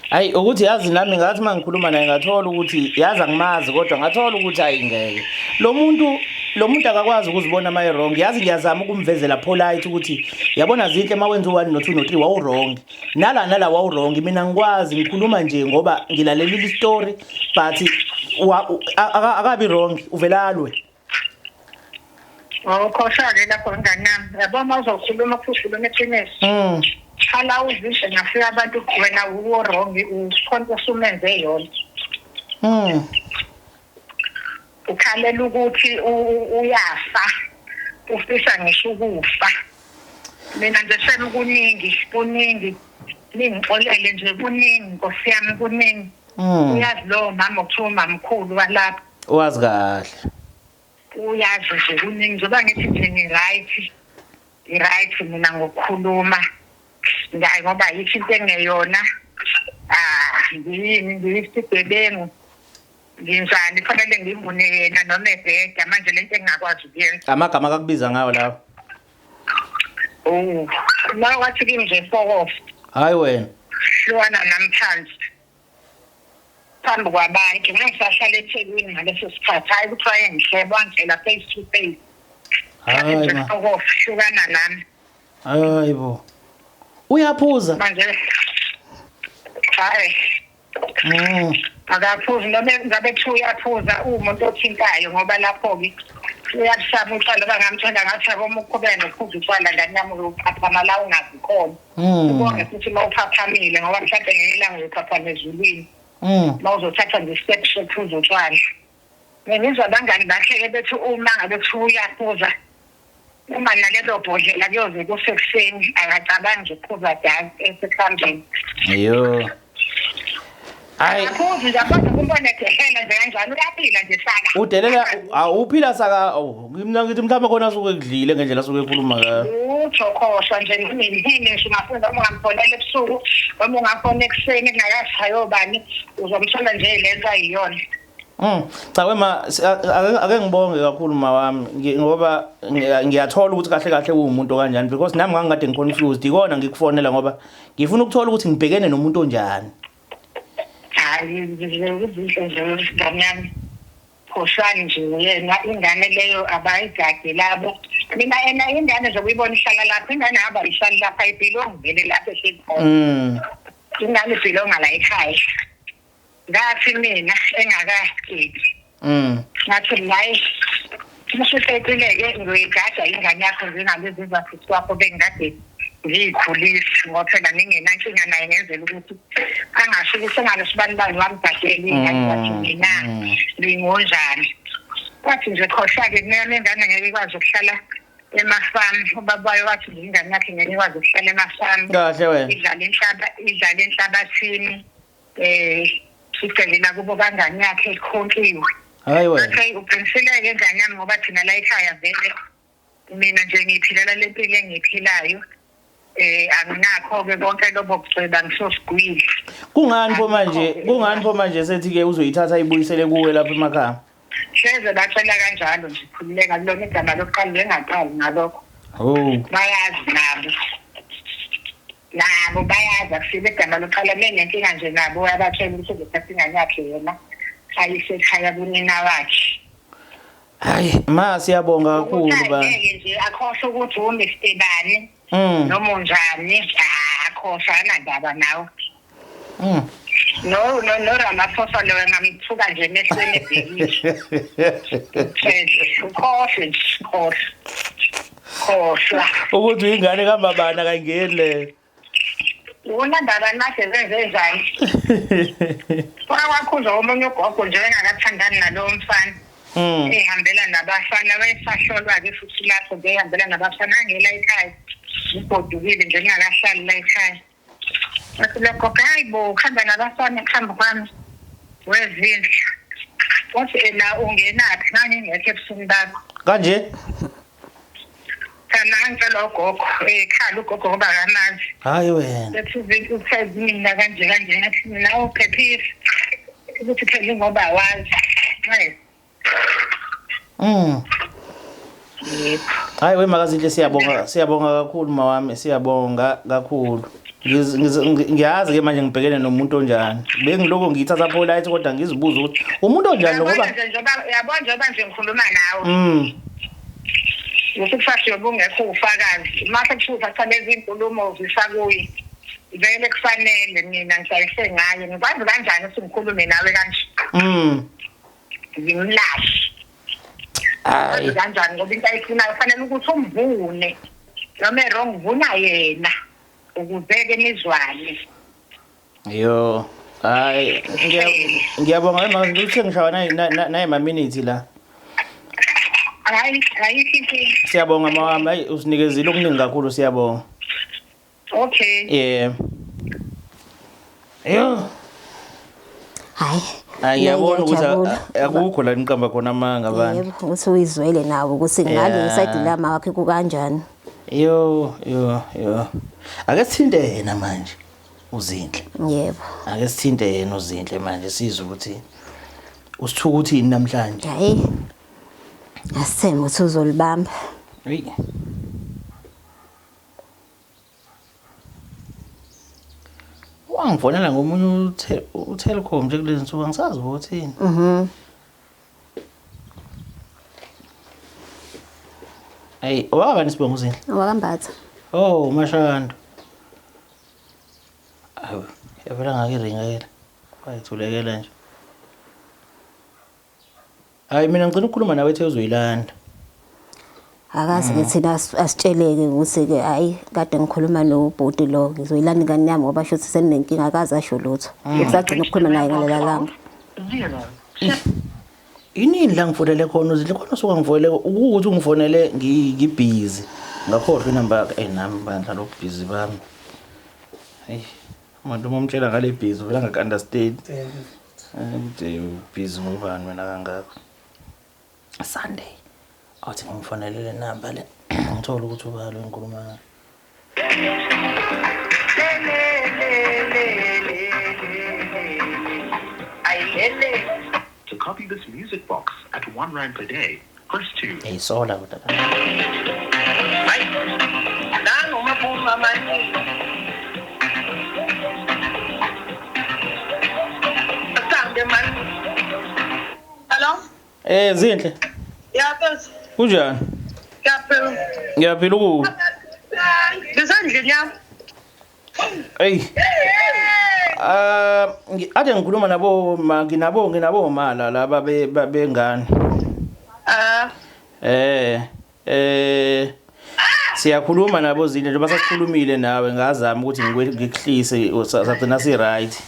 Hayi ukuthi yazi nami ngathi mangikhuluma naye ngathola ukuthi yazi angimazi kodwa ngathola ukuthi hayi ngeke. Lo muntu akakwazi ukuzibona ama wrong. Yazi ngiyazama ukumvezela polite ukuthi yabona Zinhle mawenza u1 no2 no3 wawu wrong. Nala nala wawu wrong. Mina ngikwazi ngikhuluma nje ngoba ngilalelile istory but akabi wrong uvelalwe. Awukhohlwa-ke lapho ngane yami. Yabo uma uzokhuluma kukhuluma iqiniso. Hala uzishe ngafika abantu wena uwo wrong ukhonto osumenze yona. Ukhalela ukuthi uyafa. Ufisa ngisho ukufa. Mina nje sekuningi, kuningi. Ningixolele nje kuningi Nkosi yami kuningi. Uyazi lo mama okuthiwa umamkhulu walapha. Wazi kahle. Uyazi nje kuningi njengoba ngithi nje ngi-right. Ngi-right mina ngokukhuluma. Ngayi ngoba ayikho into engeyona. Ngiyini ngiyisigebengu. Nginjani kufanele ngivune yena noma ebheda manje lento engingakwazi ukuyenza. Amagama akakubiza ngawo lawo. Oh, la wathi kimi nje fuck off. Hayi wena. Hlukana nami phansi. Phambi kwabantu ngisahlala eThekwini ngaleso sikhathi hayi kuthiwa engihleba wangitshela face to face. Hayi ma. Fuck off, hlukana nami. Hayi bo. Uyaphuza? Manje hayi. Akaphuzi noma ngabe kuthiwa uyaphuza uwumuntu othintayo ngoba lapho-ke uyakusaba utshwala bangamthanda ngathi yabo uma uqhubeka nokuphuza utshwala ngane yami uyophaphama la ungazi khona. Ubonge futhi uma uphaphamile ngoba mhlawumbe ngelinye ilanga uyophaphama ezulwini. Uma uzothatha nje step sokuphuza utshwala. Ngizwa abangani bakhe-ke bethi uma ngabe kuthiwa uyaphuza uma nalelo bhodlela kuyoze kusekuseni akacabangi nje ukuphuza dance esekuhambeni. Yo. Hayi. Akaphuzi nje kodwa kumbona edehela nje kanjalo uyaphila nje saka. Udelela awuphila saka mina ngithi mhlawumbe khona asuke ekudlile ngendlela asuke ekhuluma ngayo. Utho khohlwa nje nini ngisho ungafunda uma ungamfonela ebusuku noma ungafona ekuseni kungakashayi obani uzomthola nje lento ayiyona. Cha wema ake ngibonge kakhulu mawami ngoba ngiyathola ukuthi kahle kahle uwumuntu kanjani because nami ngangikade ngiconfused ikona ngikufonela ngoba ngifuna ukuthola ukuthi ngibhekene nomuntu onjani. Hayi izinto nje ngane yami. Khohlwani nje yena ingane leyo abayigadi labo. Mina ena ingane nje kuyibona ihlala lapha ingane hamba ihlala lapha ibhilongi vele lapha ehleli khona. Ingane ibhilonga la ekhaya. Ngathi mina engakaqedi. Ngathi naye masuqedile-ke ngiyoyigada ingane yakho njengalezi zasisi wakho bengikade ngiyikhulisa ngoba phela ngingenankinga naye ngenzela ukuthi angasho ukuthi engalesibani bani wamgadela ingane wathi mina ngingonjani. Kwathi nje khohlwa-ke mina ingane ngeke ikwazi ukuhlala emafamu ubaba wayo wathi ingane yakhe ngeke ikwazi ukuhlala emafamu. Kahle wena. Idlala enhlabathini. Sicelela kubo kangane yakhe ekhonkiwe. Hayi wena. Okay, uqiniseleke ingane yami ngoba thina la ekhaya vele mina nje ngiphilela lempilo engiphilayo. Anginakho-ke konke lobo kucweba ngisosigwili. Kungani pho manje sethi ke uzoyithatha ibuyisele kuwe lapha emakhaya? Hleze bacela kanjalo nje khululeka kulona igama lokuqala lengaqali ngalokho. Oh. Bayazi nabo. Nabo bayazi akusile igama lokuqala menenkinga nje nabo uyabatshela ukuthi uzothatha ingane yakhe yena ayisekhaya kunina wakhe. Hayi ma, siyabonga kakhulu ba. Ngeke nje akhohlwe ukuthi uMr bani noma unjani, akhohlwa, anandaba nawe. No no no, Ramaphosa lo ngamthuka nje emehlweni ebhekile. Ukhohlwe nje, khohlwa. Khohlwa. Ukuthi uyingane kamabani akayingeni le. Unandaba mase zenze njani? Kwakhuzwa omunye ugogo nje engakathandani nalowo mfana. Ehambela nabafana, wayesahlolwa-ke futhi lapho nje ehambela nabafana, angela ekhaya. Ugodukile nje ngingakahlali la ekhaya. Wathi lo gogo, hayi bo, kuhamba nabafana kuhamba kwami. Wezindlu. Wathi ena ungenaphi, ngangingekho ebusweni bakho. Kanje? Cha, ngicela ugogo, ekhala ugogo ngoba akamazi. Hayi wena. Ethi uthe mina kanje kanje, ngathi mina uphephile. Ukuthi phela ngoba awazi. Hayi. Yebo. Hayi we makazinhle, siyabonga, siyabonga kakhulu mawami, siyabonga kakhulu. Ngiyazi ke manje ngibhekene nomuntu onjani. Bengiloko ngiyithatha polite kodwa ngizibuza ukuthi umuntu onjani lo ngoba Yabona nje njengoba, yabona njengoba nje ngikhuluma nawe. Ukuthi kusasa ubungekho ufakazi. Mase kuthiwa uthatha lezi inkulumo uzisa kuye. Vele kufanele mina ngijayise ngaye. Ngikwazi kanjani ukuthi ngikhulume nawe kanje? Ngimlahle. Hayi. Kanjani, ngoba into ayifunayo kufanele ukuthi umvune. Noma e-wrong vuna yena ukuze-ke nizwane. Yo. Hayi, ngiyabonga mama, ngithe ngishawa nayi ma minutes la. Hayi, ayikho inkinga. Siyabonga mawami, hayi usinikezile okuningi kakhulu, siyabonga. Okay. Yeah. Yo. Hayi. Hayi, ngiyabona ukuthi Ngiyajabula. akukho la niqamba khona amanga abantu. Yebo, ukuthi uyizwele nawe ukuthi ngale isayidi lama wakhe kukanjani. Yo yo yo. Ake sithinte yena manje uZinhle. Yebo. Ake sithinte yena uZinhle manje, sizwe ukuthi usithuka uthini namhlanje. Hayi. Asithembe ukuthi uzolibamba. Hey. Wangifonela ngomunye uTelkom nje kulezi nsuku, angisazi ukuthini. Hey, owakabani sibonga uZinhle? OwakaMbatha. Oh, Mashando. Awu, yavela ngakiringela. Wayithulekela nje. Hayi mina ngicela ukukhuluma nawe ethe uzoyilanda. Akazi ke thina asitsheleke ukuthi ke hayi kade ngikhuluma nobhuti lo, ngizoyilanda ingane yami ngoba sho ukuthi seninenkinga, akaze asho lutho. Usagcina ukukhuluma naye ngalela langa. Inini la ngifonele khona uZinhle, khona usuka ngifonele ukuthi ungifonele ngibhizi. Ngakhohlwa inamba yakhe. Eh nami bandla lo busy bami. Hey, umuntu uma umtshela ngale busy uvela ngaka-understand. Ukuthi busy ngobani wena kangaka. Sunday. Awuthi ngimfonele le namba le. Ngithola ukuthi ubalo engikhuluma ngayo. Le le le le le le le. Ay le le. To copy this music box at 1 rand per day, press 2. Eyisola kodwa. Hayi. Nangu maphuma amaningi. Asambe man. Hello? Eh Zinhle, Ya mfethu, kunjani? ngiyaphila. Ngiyaphila, ukuphi? Ngisendlini yami. Hey. Ah, ade ngikhuluma nabo ma, nginabo mala laba bengane. Siyakhuluma nabo Zinhle, njengoba sasikhulumile nawe, ngazama ukuthi ngikuhlise, sagcina si right.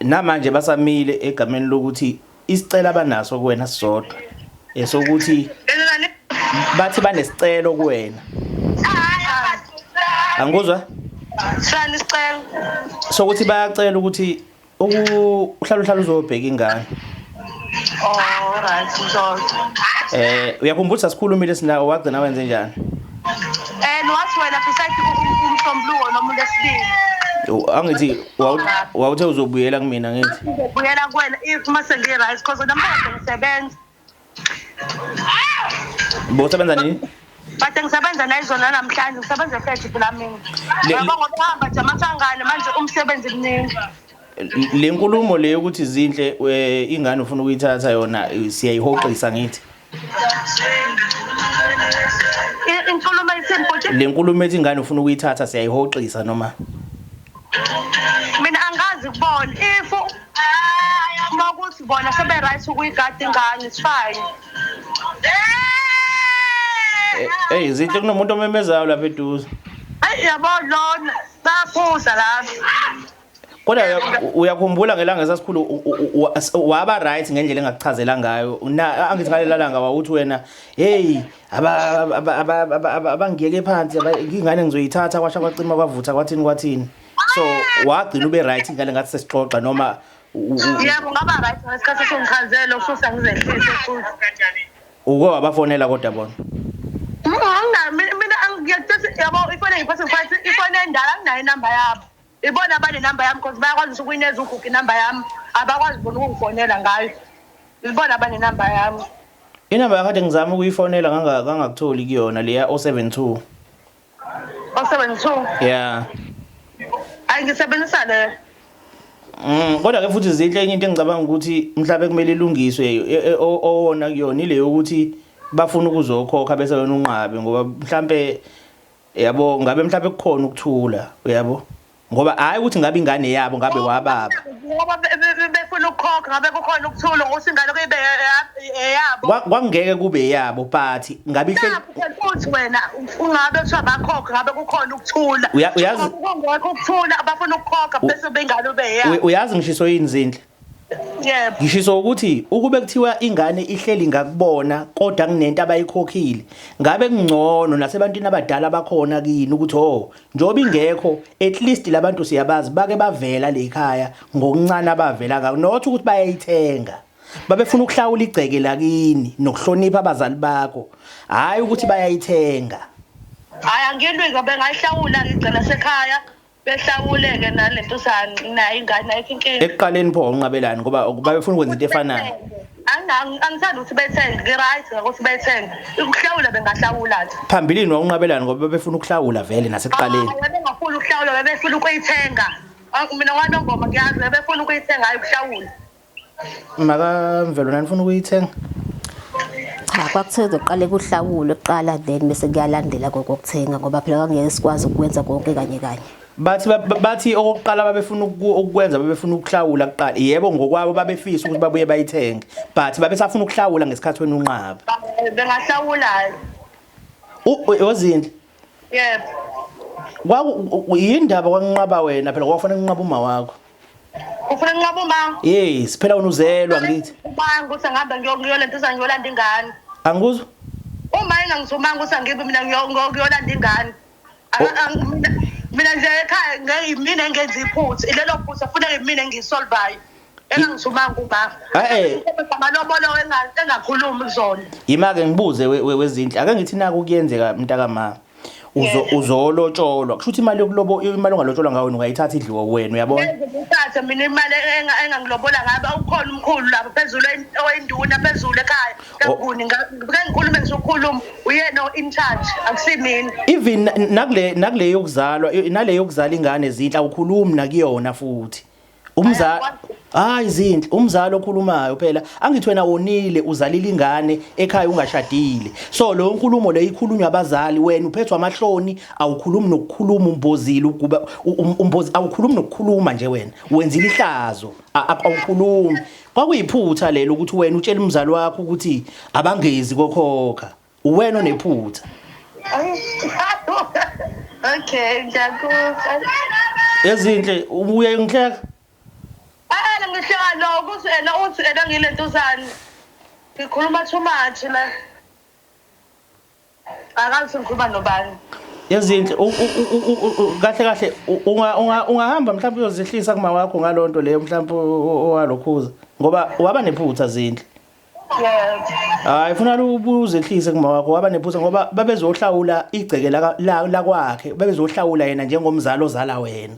Namanje basamile egameni lokuthi isicelo abanaso kuwena sisodwa. Esokuthi bathi banesicelo kuwena. Angikuzwa? Sani isicelo? Sokuthi bayacela ukuthi uhlala uhlala uzobheka ingane. Oh, right, ngizodwa. Uyakhumbula sasikhulumile sinawo, wagcina wenze njani? Wathi wena beside umsombuluko noma uLwesibili. Angithi wawuthe uzobuyela kumina, ngithi. Ngizobuyela kuwena if mase ngi-right, because namhlanje ngisebenza. Bosebenza nini? Kade ngisebenza nayizona namhlanje, ngisebenza efethi phela mina. Yabo ngoba hamba nje amathangane manje umsebenzi mningi. Le nkulumo le yokuthi Zinhle ingane ufuna ukuyithatha yona siyayihoxisa ngithi. Inkulumo ithini bhuti? Le nkulumo ethi ingane ufuna ukuyithatha siyayihoxisa noma? Mina angazi kubona if uma kuthi bona sebe right ukuyigada ingane, it's fine. Hey Zinhle, kunomuntu omemezayo lapha eduze. Ayi yabo, lona bayaphuza lapha. Kodwa uyakhumbula ngelanga esasikhulu waba right ngendlela engakuchazela ngayo na? Angithi ngalela langa wawuthi wena, hey, abangiyeke phansi, ingane ngizoyithatha, kwasha kwacima kwavutha kwathini kwathini. So wagcina ube right ngale ngathi sesixoxa noma Yebo, ngaba right ngesikhathi esungichazela ukususa ngizehlise futhi. Uke wabafonela kodwa bona? Anginayo mina, ngiyakutshela yabo, ifoni engiphethe ngiphathe ifoni endala, anginayo inamba yabo. Ibona abanenamba yami because bayakwazi ukuyineza ugugu inamba yami, abakwazi bona ukungifonela ngayo. Ibona abanenamba yami. Inamba yakade ngizama ukuyifonela ngangakutholi kuyona leya 072. 072? Yeah. Ayi, ngisebenzisa le. Kodwa ke futhi Zinhle, enye into engicabanga ukuthi mhlawumbe kumele ilungiswe owona kuyona ile yokuthi bafuna ukuzokhokha bese wena unqabe, ngoba mhlambe yabo ngabe mhlambe kukhona ukuthula, uyabo, ngoba hayi ukuthi ngabe ingane yabo ngabe wababa. Ngoba befuna ukukhokha ngabe kukhona ukuthula ngokuthi ingane kuyibe eyabo. Kwakungeke kube yabo, but ngabe ihle Nakho futhi wena ungabe kuthiwa bakhokha ngabe kukhona ukuthula. Kungekho ukuthula, abafuna ukukhokha bese bengane ube eyabo. Uyazi ngishiso yini, Zinhle? Yebo. Ngishiso ukuthi ukube kuthiwa ingane ihleli ngakubona kodwa kunento abayikhokhile, ngabe kungcono nasebantwini abadala bakhona kini ukuthi, oh, njengoba ingekho, at least labantu siyabazi, bake bavela le ekhaya ngokuncane abavela ngako, not ukuthi bayayithenga. Babefuna ukuhlawula igceke lakini nokuhlonipha abazali bakho, hhayi ukuthi bayayithenga. Hhayi, angilwi, ngoba bengayihlawula ngigcina sekhaya, behlawule-ke nalento nayo ingane, ayikho inkinga. Ekuqaleni pho unqabelani? Ngoba babefuna ukwenza into efanayo. Angithandi ukuthi bethenge, ngi-right ngokuthi bethenge, ukuhlawula bengahlawula nje. Phambilini wawunqabelani? Ngoba babefuna ukuhlawula vele nasekuqaleni. Hayi, bebengafuni ukuhlawula, bebefuna ukuyithenga. Ah, mina kwanongoma ngiyazi bebefuna ukuyithenga, hhayi ukuhlawula. Makamvelo, nanifuna ukuyithenga? Cha, kwakuthiwa kuzoqale kuhlawulwe kuqala, then bese kuyalandela kokuthenga, ngoba phela kwangeke sikwazi ukwenza konke kanye kanye. Bathi bathi okokuqala babefuna ukukwenza, babefuna ukuhlawula kuqala. Yebo, ngokwabo babefisa ukuthi babuye bayithenge, but babesafuna ukuhlawula ngesikhathi wena unqaba. Bengahlawula. Wozindle. Yebo. Kwaku yindaba kwanqaba wena? Phela kwakufanele kunqaba uma wakho. Ufuna nginqaba uma? Yes, phela wena uzelwa ngithi. Ubanga ukuthi angihambe ngiyolento ngiyolanda ingane. Angikuzwa. Uma engangithumanga ukuthi angibe mina ngiyolanda ingane. Mina nje ekhaya ngeke yimina engenza iphutha. Ilelo phutha funeka yimina engiyisolvayo. Engangithumanga uma. Eh. Amalobolo engakhulumi kuzona. Yima-ke ngibuze wezinhle, ake ngithi naku kuyenzeka mntakama. Uzolotsholwa. Kusho ukuthi imali yokulobo, imali ongalotsholwa ngayo wena ungayithatha idliwe wena, uyabona? Ngithathe mina imali engangilobola ngabe ukhona umkhulu lapho phezulu oyinduna phezulu ekhaya. Kanguni ngike ngikhulume ngizokhuluma uyena in charge, akusimina. Even nakule yokuzalwa, nale yokuzala ingane, Zinhle, awukhulumi nakuyona futhi. Umzali, hayi Zinhle, umzali okhulumayo phela. Angithi wena wonile, uzalile ingane ekhaya ungashadile. So lo nkulumo le ikhulunywa abazali, wena uphethwe amahloni, awukhulumi nokukhuluma, umbozile ukuba umbozi, awukhulumi nokukhuluma nje, wena wenzile ihlazo, awukhulumi. Kwakuyiphutha lelo ukuthi wena utshela umzali wakho ukuthi abangezi kokhokha. Uwena onephutha. Okay, ngiyakuzwa. Ezinhle, ubuye ngihleka. Eh, ngihleka lo ukuthi ena uthi ena ngilentuzane. Ngikhuluma too much la. Akazi ngikhuluma nobani. Ezinhle, kahle kahle ungahamba mhlawumbe uyozehlisa kuma wakho ngalonto leyo mhlawumbe owalokhuza, ngoba waba nephutha, Zinhle. Yebo. Hayi, funa ubuzehlise kuma wakho, waba nephutha ngoba babezohlawula igceke lakwakhe, babezohlawula yena njengomzali ozala wena.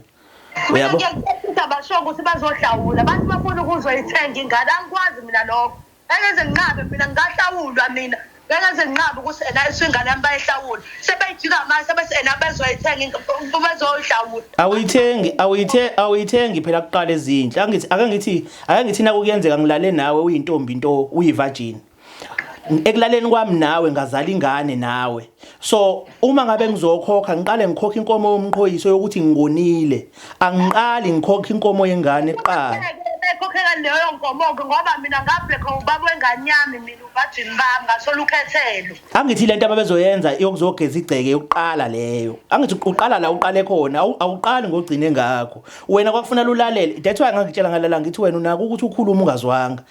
Uyabo? Ngiyakuthetha, basho ukuthi bazohlawula. Bathi bafuna ukuzoyithenga ingane. Angikwazi mina lokho. Engeze nginqabe mina, ngingahlawulwa mina. Ngeke ngize nginqabe ukuthi ena isingane yami bayihlawule. Sebeyijika manje sebese ena bezoyithenga bezoyihlawula. Awuyithengi, awuyithe awuyithengi phela kuqala ezinhle. Angithi ake ngithi ake ngithi nakuyenzeka ngilale nawe uyintombi into uyivirgin. Ekulaleni kwami nawe ngazala ingane nawe. So uma ngabe ngizokhokha ngiqale ngikhokha inkomo yomqhoyiso yokuthi ngikonile. Angiqali ngikhokha inkomo yengane kuqala. Bekhokhela leyo nkomo-ke ngoba mina ngabhekha ubaba wengane yami mina ubajini bami ngathola ukhethelo. Angithi lento ababezoyenza yokuzogeza igceke yokuqala leyo. Angithi uqala la uqale khona awuqali ngogcine ngakho. Wena kwakufanele ulalele. That's why ngangitshela ngalala ngithi wena unako ukuthi ukhulume ungazwanga.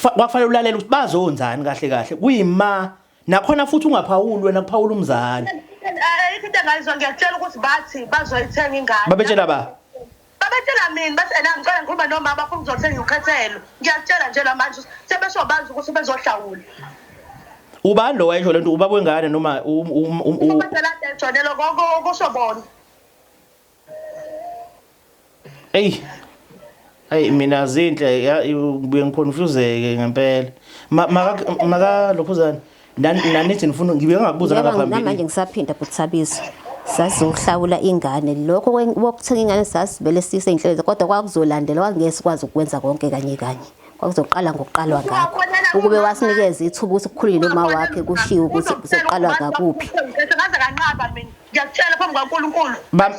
Kwakufanele ulalele ukuthi bazonzani kahle kahle. Kuyima Nakhona futhi ungaphawuli wena kuphawula umzali. Ayikho into engayizwa ngiyakutshela ukuthi bathi bazoyithenga ingane. Babetshela ba? Babetshela mina bathi ena ngicela ngikhuluma nomama bafuna ukuzothenga ukhethelo. Ngiyakutshela nje la manje sebesho bazi ukuthi bezohlawula. Ubani lo wayesho lento ubaba wengane noma u Jonelo kusho bona. Ey. Hey mina zinhle ngibuye ngiconfuseke ngempela. Maka maka lokhuzana nanithi nifuna ngibuye ngakubuza ngaphambili. Namanje ngisaphinda bhuti Sazohlawula ingane lokho kokuthenga ingane sasivele sise inhlelo kodwa kwakuzolandela kwakungeke sikwazi ukwenza konke kanye kanye. Kwakuzoqala ngokuqalwa ngakho. Ukube wasinikeza ithuba ukuthi kukhulunywe noma wakhe kushiwo ukuthi kuzoqalwa ngakuphi. Ngaze kanqaba mina. Ngiyakutshela phambi kwaNkulunkulu. Ba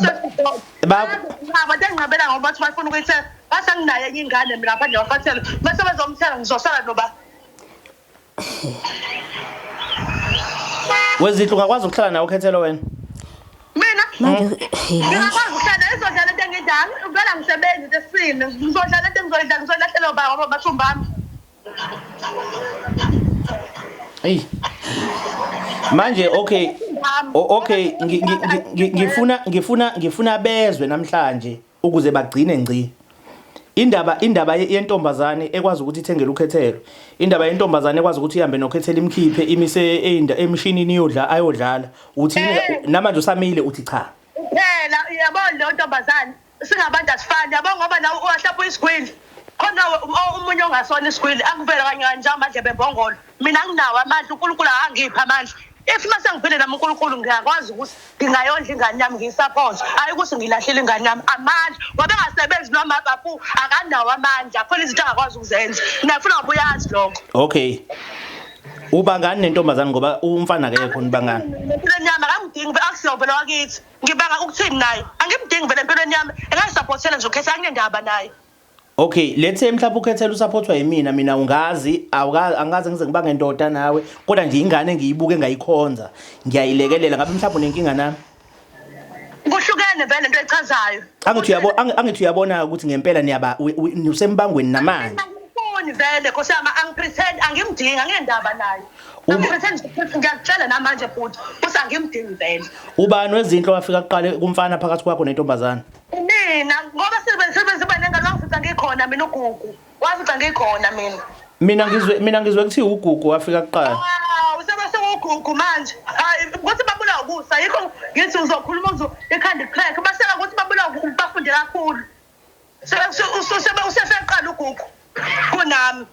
nginqabela ngoba bathi bafuna ukuyithenga. Base nginayo enye ingane mina ngaphandle kwaFathelo. Bese bezomthenga ngizosala noba. Wezinhle ungakwazi ukuhlala nawe ukhethelo wena? Mina? Manje ngingakwazi ukuhlala izodlala into engidala. Vele angisebenzi into esile. Ngizodlala into engizoyidla ngizolahlela obaba ngoba bathumbami. Ey. Manje okay. Okay ngifuna ngifuna ngifuna bezwe namhlanje ukuze bagcine ngci. Indaba indaba yentombazane ekwazi ukuthi ithengele ukhethelo. Indaba yentombazane ekwazi ukuthi ihambe nokhethelo imkhiphe imise einda emshinini iyodla ayodlala. Uthi namanje usamile uthi cha. Phela uyabona leyo ntombazane singabantu asifani yabo ngoba nawe uwahlapha uyisigwili khona omunye ongasona isigwili akuvele kanye kanje amadlebe embongolo mina anginawo amandla uNkulunkulu akangiphi amandla if mase ngiphile nami uNkulunkulu ngiyakwazi ukuthi ngingayondla ingane yami ngiyisupport hayi ukuthi ngilahlile ingane yami amandla ngoba engasebenzi noma babu akanawo amandla khona izinto angakwazi ukuzenza ngiyafuna ngoba uyazi lokho okay ubangani nentombazane ngoba umfana akekho nibangani empilweni yami akamdingi akusiyo vele wakithi Ngibanga ukuthini naye? Angimdingi vele empilweni yami. Engangisaphothela nje ukhetha anginendaba naye. Okay, let's say mhlawumbe ukhethela usaphothwa yimina mina ungazi awukazi angikaze ngize ngibange ndoda nawe kodwa nje ingane ngiyibuke ngayikhonza ngiyayilekelela ngabe mhlawumbe unenkinga nami Kuhlukene vele into echazayo. Angithi uyabo angithi uyabona ukuthi ngempela niyaba usembangweni namanje. Angifuni vele Nkosi yami angipretend angimdingi anginendaba naye. Angipretend ngiyakutshela namanje bhuti ukuthi angimdingi vele. Ubani wezinhlo wafika kuqale kumfana phakathi kwakho nentombazane? Mina ngoba sibe sibe sibe nengane wangifica ngikhona mina uGugu. Wafica ngikhona mina. Mina ngizwe mina ngizwe kuthiwa uGugu wafika kuqala. Hawu sebe sekugugu manje. Hayi ukuthi babulawa ukusa yikho ngithi uzokhuluma uzo ikhanda crack baseka ukuthi babulawa bafunde kakhulu. Sebe useseqala uGugu kunami.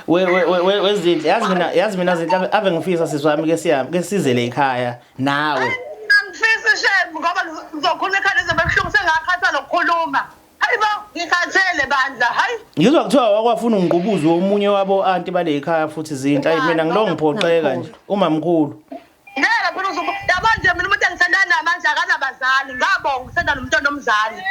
We we we wezinhle yazi mina yazi mina zinhle ave ngifisa sisi wami ke siyami ke sizele ekhaya nawe. Angifisi shem ngoba ngizokhuluma ekhaya izobe buhlungu sengakhathala ukukhuluma. Hayi bo ngikhathele bandla hayi. Ngizwa kuthiwa wakwafuna ungqubuzo womunye wabo anti bale ekhaya futhi zinhle ayi mina ngilo ngiphoxeka nje umamkhulu. Ngeke phela uzobe yabo nje mina umuntu engithandana naye manje akanabazali ngabonga ukuthanda nomntwana omzali.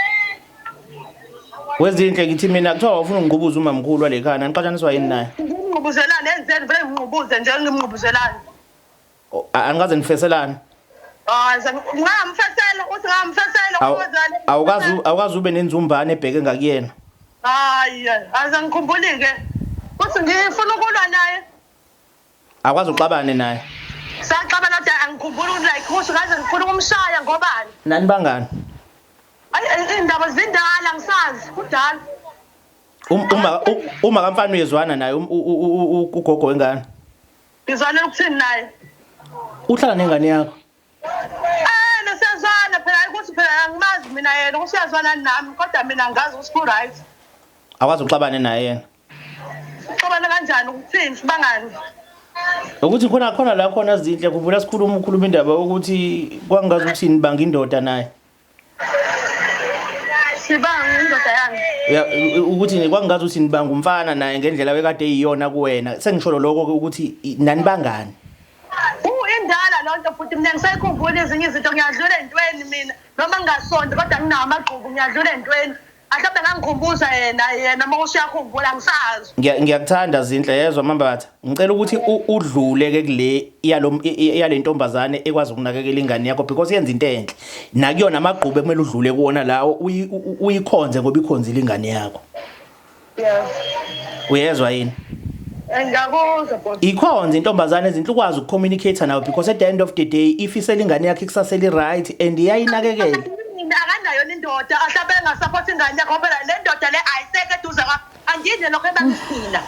Wezinhle ngithi mina kuthiwa wafuna ungqubuza umamkhulu wale khaya nanixatshaniswa yini naye? Ngingqubuzelane enzeni vele ngingqubuze nje ngimngqubuzelane. Angikaze nifeselane. Hayi ngamfesela uthi ngamfesela awukazi awukazi ube nenzumbane ebheke ngakuyena. Hayi aze ngikhumbuli ke. Uthi ngifuna ukulwa naye. Akwazi uxabane naye. Saxabana kodwa angikhumbuli ukuthi like ukuthi ngaze ngifuna ukumshaya ngobani. Nani bangani? Ayi indaba zindala ngisazi kudala. Uma uma kamfana uyezwana naye ugogo wengane. Ngizwana ukuthini naye? Uhlala nengane yakho. Eh nesiyazwana phela ukuthi phela angimazi mina yena ukuthi uyazwana nami kodwa mina ngazi ukuthi ku right. Akwazi uxabane naye yena. Uxabana kanjani ukuthini sibangani? Ukuthi khona khona la khona Zinhle, khumbula sikhuluma ukhuluma indaba yokuthi kwangazi ukuthi nibanga indoda naye. Sibanga indoda yami. Ya, ukuthi kwangazi ukuthi nibanga umfana naye ngendlela wekade eyiyona kuwena. Sengisholo lokho ke ukuthi nanibangani. Indala lonto futhi mina ngisayikhumbula ezinye izinto, ngiyadlula entweni mina noma ngingasonto kodwa nginawo amagqubu, ngiyadlula entweni. Mhlawumbe ngangikhumbuza yena yena uma usuyakhumbula, ngisazi. Ngiyakuthanda Zinhle, yezwa Mambatha. Ngicela ukuthi udlule ke kule yalo yale ntombazane ekwazi ukunakekela ingane yakho because yenza into enhle. Nakuyona amagqubu ekumele udlule kuwona lawo, uyikhonze ngoba ikhonzile ingane yakho. Yeah. Uyezwa yini? Ngiyakuzwa bhuti. Ikhonze intombazane ezinhle, ukwazi ukucommunicate nawe because at the end of the day ifisela ingane yakho ikusasa eli right and iyayinakekela. Mina akanayo indoda, ahlabe engasupport ingane yakho phela le ndoda le ayisekho eduze kwa angidle lokho ebangithina.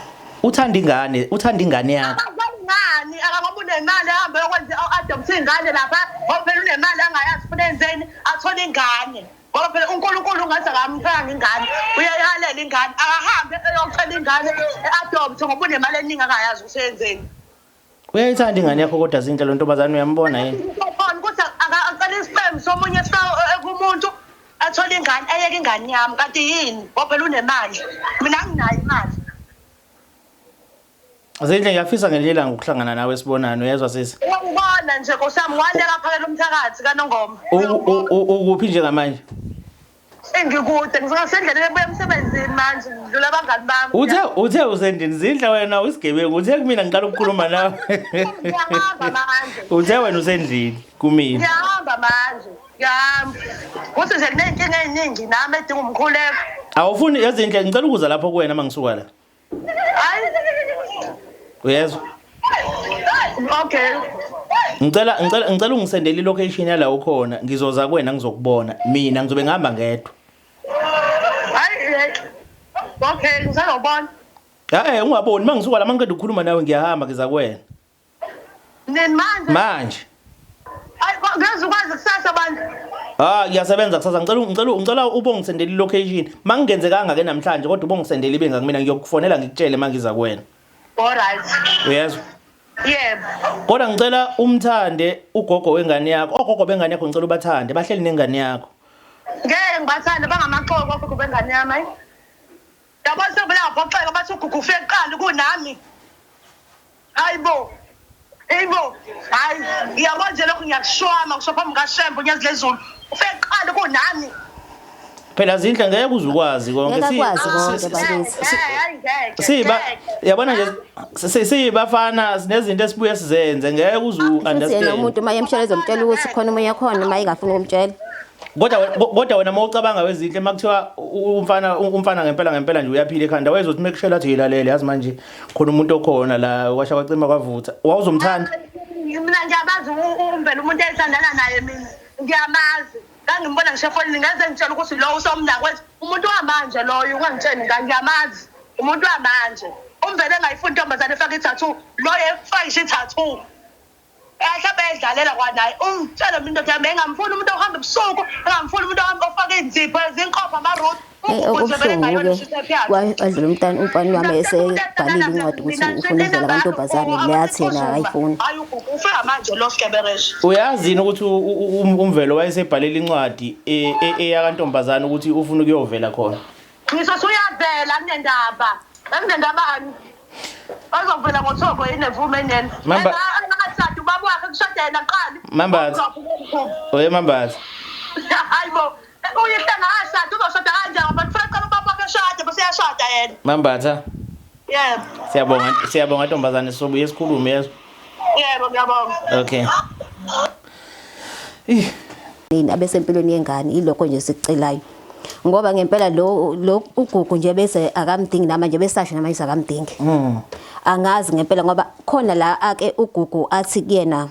Uthanda ingane, uthanda ingane yakho. Abazali ngani akangoba unemali ahambe yokwenza adopt ingane lapha, ngoba phela unemali angayazi ufuna enzeni, athole ingane. Ngoba phela uNkulunkulu ungathi akamthanga ingane, uyayihalela ingane, akahambe eyocela ingane e-adopt ngoba unemali eningi angayazi ukuthi yenzeni. Uyayithanda ingane yakho kodwa Zinhle, lo ntombazane uyambona yini? Khona ukuthi akacela isipemu somunye sifake kumuntu athole ingane, ayeke ingane yami, kanti yini? Ngoba phela unemali, mina anginayo imali. Zinhle, ngiyafisa ngelinye ilanga ukuhlangana nawe sibonane, uyezwa sisi? Uyangibona nje Nkosi yami, waleka phakela umthakathi kaNongoma. Ukuphi njengamanje? Engikude, ngisendleleni ebuya emsebenzini manje, ngidlula abangani bami. Uthe usendlini Zinhle, wena uyisigebengu, uthe kumina ngiqala ukukhuluma nawe. Ngiyahamba manje. Uthe wena usendlini kumina. Ngiyahamba manje. Ngiyahamba. Kuthi nje kuney'nkinga ey'ningi nami edinga umkhuleko. Awufuni ezinhle, ngicela ukuza lapho kuwena uma ngisuka la. Hayi. Uyezwa? Okay. Ngicela ungisendele ilocation yala ukhona, ngizoza kuwena ngizokubona. Mina ngizobe ngihamba ngedwa. Hayi. Okay, ngisazobona. Eh, ungaboni mangisuka la, mangiqeda ukukhuluma nawe ngiyahamba ngiza kuwena. Nini manje? Manje. Hayi, ngeke ukwazi kusasa bantu. Ah, ngiyasebenza kusasa. Ngicela ube ungisendele ilocation. Mangingenzekanga ke namhlanje kodwa ube ungisendele ibe ngakumina, ngiyokufonela ngikutshele mangiza kuwena. All right. Uyezwa? Yebo. Kodwa ngicela umthande ugogo wengane yakho. Ogogo bengane yakho ngicela ubathande, bahleli nengane yakho. Ngeke ngibathande, bangamaxoxo ogogo bengane yami hayi. Yabo sebela ngaphoxeka bathi uGugu ufike kuqala kunami. Hayibo. Hayibo. Hayi, yabo nje lokhu ngiyakushwama kusho phambi kaShembe uNyazi lezulu. Ufike kuqala kunami. Phela Zinhle ngeke uze ukwazi konke. Ngeke akwazi konke bakithi. Hayi ngeke. Siba yabona nje siyibafana sinezinto esibuye sizenze, ngeke uze Futhi yena understand. umuntu uma emshela ezomtshela ukuthi khona omunye khona uma engafuni ukumtshela. Kodwa wena mawucabanga wezinhle makuthiwa umfana ngempela ngempela nje uyaphila ekhanda, wayezothi mekushela athi yilalele, yazi manje khona umuntu okhona la kwasha kwacima kwavutha, wawuzomthanda? Mina ngiyamazi uMvelo, umuntu ethandana naye mina ngiyamazi. Ngangimbona ngisho efonini, ngeze ngitshela ukuthi lo usomnakwethu, umuntu wamanje loyo, ungangitsheli ngiyamazi umuntu wamanje. UMvelo engayifuni intombazane efaka i-tattoo, loyo efaka ngisho i-tattoo. Mhlawumbe edlalela kwanaye, ungitshele mina indoda yami engamfuni umuntu ohamba ebusuku, engamfuni umuntu ohamba ofaka iy'nzipho ezinkopha ama-root. Okubuhlungu-ke wadlula umntana, umfana wami esebhalile incwadi ukuthi ufuna ukuvela kantombazane, le athi yena akayifuni. Hayi uGugu ufika manje lo skebereshe. Uyazi yini ukuthi uMvelo wayesebhalele incwadi eyakantombazane ukuthi ufuna ukuyovela khona? Ngisho usuyavela kunendaba. Ekunendabani? Bazovela ngothoko yini evume nene. Mamba- Engashadi ubaba wakhe kushada yena kuqala. Mambatha. Oye Mambatha. Hayibo. Uyihla ngashada uzoshada kanjani ngoba kufanele kuqala ubaba wakhe eshade bese uyashada yena. Mambatha. Yebo. Siyabonga, siyabonga ntombazane, sizobuye sikhulume yezwa. Yebo ngiyabonga. Okay. Nini abesempilweni yengane, ilokho nje sikucelayo. Ngoba ngempela lo uGugu nje bese akamdingi namanje, besasho namanje akamdingi. Angazi ngempela ngoba khona la ake uGugu athi kuyena,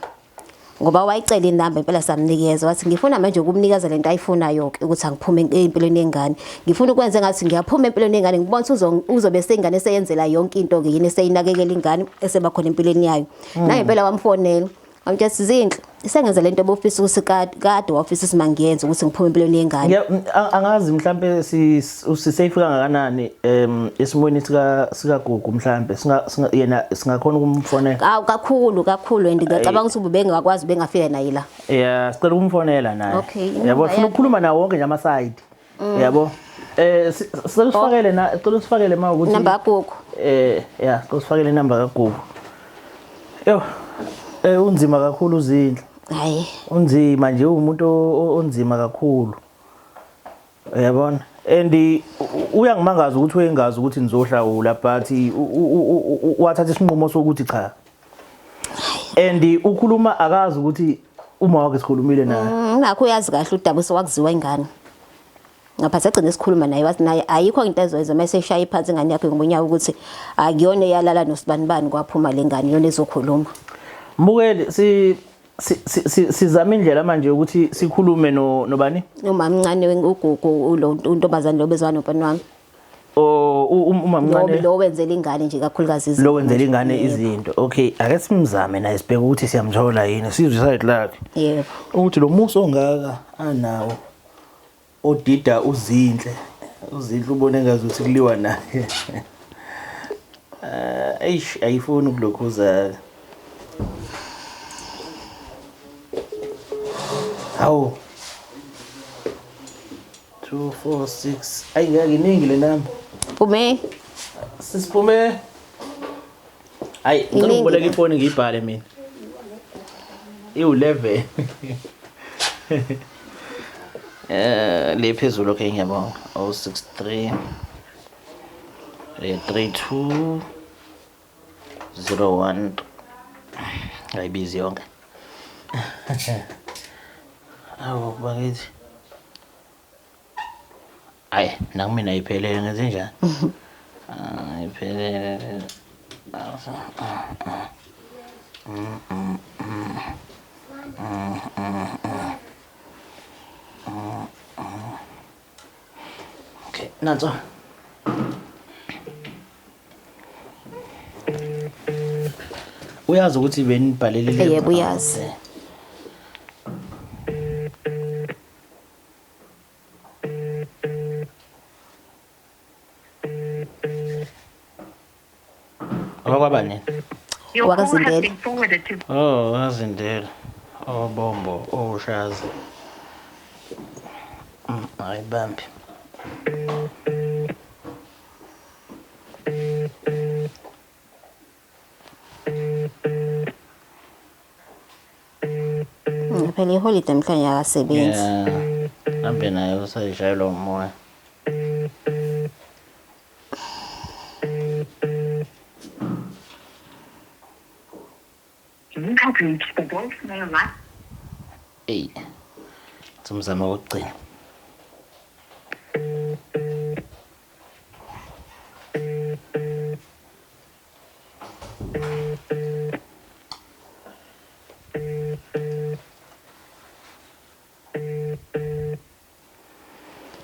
ngoba wayicela inamba impela samnikeza, wathi ngifuna manje ukumnikeza lento ayifunayo ke ukuthi angiphume empilweni yengane. Ngifuna ukwenza ngathi ngiyaphuma empilweni yengane, ngibona ukuthi uzobe sengane eseyenzela yonke into ke yini, eseyinakekela ingane esebakhona empilweni yayo. Nangempela wamfonela, wamtshela Zinhle. Sengenza lento obufisa ukuthi kade wafisa ukuthi mangiyenze ukuthi ngiphume empilweni yengane. Angazi mhlambe sisafe kangakanani esimweni sika Gugu mhlambe yena singakhona ukumfonela. Awu kakhulu kakhulu and ngiyacabanga ukuthi ubengakwazi bengafika naye la. Yeah, sicela ukumfonela naye. Yabo sifuna ukukhuluma nawo wonke nje ama side. Yabo. Sicela usifakele na sicela usifakele ma ukuthi number kaGugu. Yeah, sicela usifakele number kaGugu. Yo. Unzima kakhulu uZinhle. Hayi. Unzima nje umuntu onzima kakhulu. Uyabona? And uyangimangaza ukuthi uyengazi ukuthi nizohlawula but wathatha isinqumo sokuthi cha. And ukhuluma akazi ukuthi uma wakhe sikhulumile naye. Nakho uyazi kahle udaba sowakuziwa ingane. Ngapha sagcina sikhuluma naye wathi naye ayikho into ezoyenza mase eshaya iphansi ingane yakhe ngobunyawo ukuthi akuyona eyalala nosibanibani kwaphuma lengane yona ezokhuluma. Mbukeli sizama indlela manje ukuthi sikhulume nobani? Umamncane uGugu lo untombazane lo bezwana nomfana wami. Oh umamncane lo wenzela ingane nje kakhulukazi izinto. Lo wenzela ingane izinto. Okay, ake simzame naye sibheke ukuthi siyamthola yini. Sizwe side lakhe. Yebo. Ukuthi lo muso ongaka anawo odida uZinhle. uZinhle ubone ngazuthi kuliwa naye. Eish ayifuni ukulokhuza. Hawu. 2 4 6 ayi ngeke iningi le namba. Phume. Sisiphume. Hayi ngicela ukuboleka ifoni ngiyibhale mina. Iwu11. Le phezulu okay ngiyabonga. 063 32 01 ayibizi yonke. Awu bakithi. Hayi nakumina ayiphelele ngenze njani? Ayiphelele. Okay, nanso. Uyazi ukuthi benibhalele le. Yebo uyazi. Abakwabani? Wakazindela. Oh, wakazindela. Oh bombo, oh shazi. Ayibambi. Phela iholide mhlawumbe akasebenzi. Yeah. Hambe naye usayishayelwa umoya. Ey. Simzama ukugcina.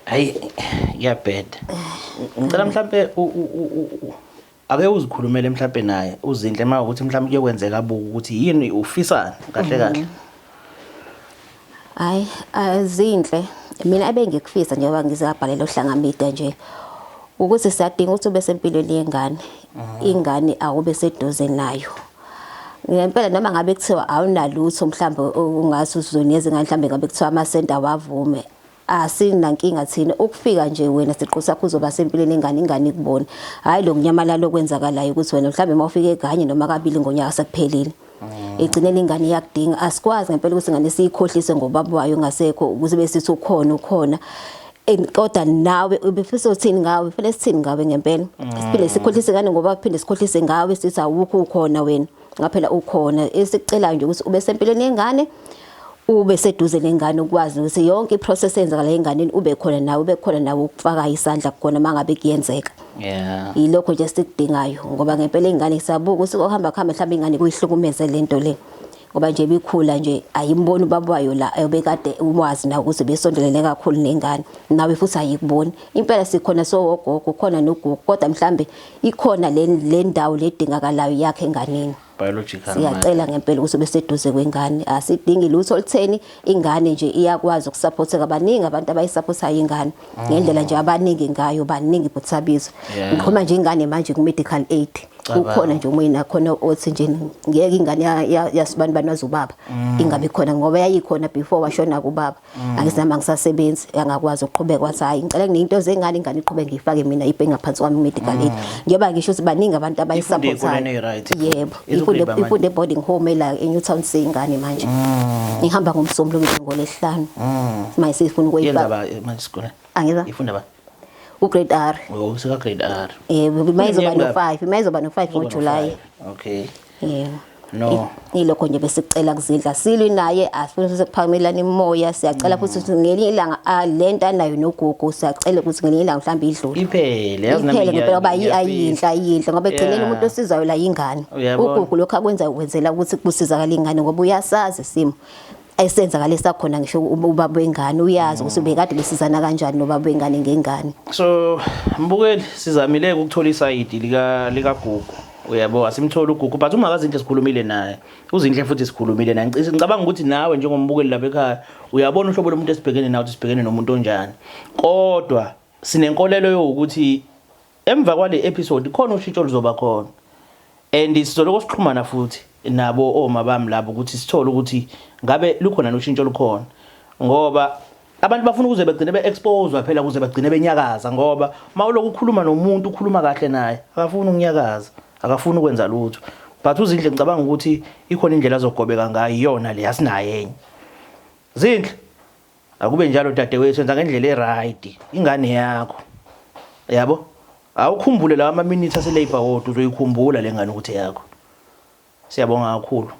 Hayi ngiyabheda. Ngicela mhlambe ake uzikhulumele mhlambe naye uZinhle uma ukuthi mhlambe kuyokwenzeka abuke ukuthi yini ufisani kahle kahle. Hayi Zinhle mina ebengikufisa njengoba ngizabhalela uHlanga Media nje ukuthi siyadinga ukuthi ube sempilweni yengane. Ingane awube seduze nayo. Ngempela noma ngabe kuthiwa awunalutho mhlambe ungathi uzoniyeza ingane mhlambe ngabe kuthiwa amasenti awavume. Asinankinga thina ukufika nje wena siqu sakho uzoba sempilweni ingane ingane ikubone. Hayi lo kunyamalala okwenzakalayo ukuthi wena mhlambe mawufika eganye noma kabili ngonyaka sekuphelile. Igcineni ingane iyakudinga. Asikwazi ngempela ukuthi ingane siyikhohlise ngobaba wayo ngasekho ukuze besithi ukhona ukhona. Kodwa nawe ubefisa uthini ngawe fanele sithini ngawe ngempela. Siphinde sikhohlise ingane ngoba phinde sikhohlise ngawe sithi awukho ukhona wena. Ngaphela ukhona. Esikucelayo nje ukuthi ube sempilweni yengane. Ube seduze nengane ukwazi ukuthi yonke iprocess eyenzakala enganeni ube khona nawe ube khona nawe ukufaka isandla khona mangabe kuyenzeka. Yeah. Yilokho nje esikudingayo ngoba ngempela ingane siyabuka ukuthi ohamba khamba mhlawumbe ingane kuyihlukumeze lento le. Ngoba nje bikhula nje ayimboni ubaba wayo la ebekade uwazi na ukuthi besondelene kakhulu nengane nawe futhi ayikuboni. Impela sikhona sowogogo khona nogogo kodwa mhlambe ikhona le ndawo ledingakalayo yakhe enganeni. Biological. Siyacela ngempela ukuthi beseduze kwengane, asidingi lutho olutheni, ingane nje iyakwazi ukusupporteka. Baningi abantu abayisupportayo ingane ngendlela nje abaningi ngayo, baningi buthabiso. Ngikhuluma nje ingane manje ku-medical aid. Cabanga. Ukhona nje omunye nakhona othi nje ngeke ingane yasibani bani wazubaba ingabi khona, ngoba yayikhona before washona kubaba. Angithi nami angisasebenzi, angakwazi ukuqhubeka, wathi hayi ngicela nginento zengane, ingane iqhubeke, ngiyifake mina ibe ngaphansi kwami medical aid, njengoba ngisho ukuthi baningi abantu Ifunde abayisupportayo. ey'koleni ey'right. Yebo. Izokuliba Ifunde manje. ifunde boarding home la eNewtown C ingane manje. Ihamba ngoMsombuluko, ngolesihlanu. Manje sifuna Yenza ukuyifaka. ba manje isikole? Angizwa. Ifunda ba? Ugrade R. Oh, sika grade R. Yebo, mayizoba Uneminyaka no5, mayizoba no5 ngoJuly. Okay. Yebo. No. Ilokho nje besicela kuzidla silwi naye, asifuni ukuthi kuphamelana imoya, siyacela futhi ukuthi ngelinye ilanga lento anayo noGugu, siyacela ukuthi ngelinye ilanga mhlawumbe idlule. Iphele, yazi nami Iphele ngempela ngoba ngiyafisa. ayinhle, ayinhle ngoba ekugcineni umuntu osizayo la yingane. Uyabona. UGugu lokho akwenza wenzela ukuthi kusizakala ingane, ngoba uyasazi isimo esenzakale sakhona, ngisho ubaba wengane uyazi ukuthi bekade besizana kanjani nobaba wengane ngengane. So mbukeli, sizamile ukuthola isayidi lika Gugu. Uyabo, asimtholi uGugu, but uma kaZinhle sikhulumile naye. UZinhle futhi sikhulumile naye. Ngicabanga ukuthi nawe njengombukeli lapha ekhaya uyabona uhlobo lomuntu esibhekene nawo, ukuthi sibhekene nomuntu onjani. Kodwa sinenkolelo yokuthi emva kwale episode khona ushintsho luzoba khona. And sizoloko sixhumana futhi nabo oma bami labo ukuthi sithole ukuthi ngabe lukhona noshintsho lukhona, ngoba abantu bafuna ukuze begcine be-exposwa phela, ukuze bagcine benyakaza, ngoba uma ulokhu ukhuluma nomuntu, ukhuluma kahle naye, akafuni ukunyakaza, akafuni ukwenza lutho. But uZinhle ngicabanga ukuthi ikhona indlela azogobeka ngayo, iyona le, asinayo enye. Zinhle, akube njalo dadewethu, enza ngendlela e-right, ingane yakho yabo. Awukhumbule lawa ama-minutes ase-labour ward, uzoyikhumbula le ngane ukuthi yakho. Siyabonga kakhulu.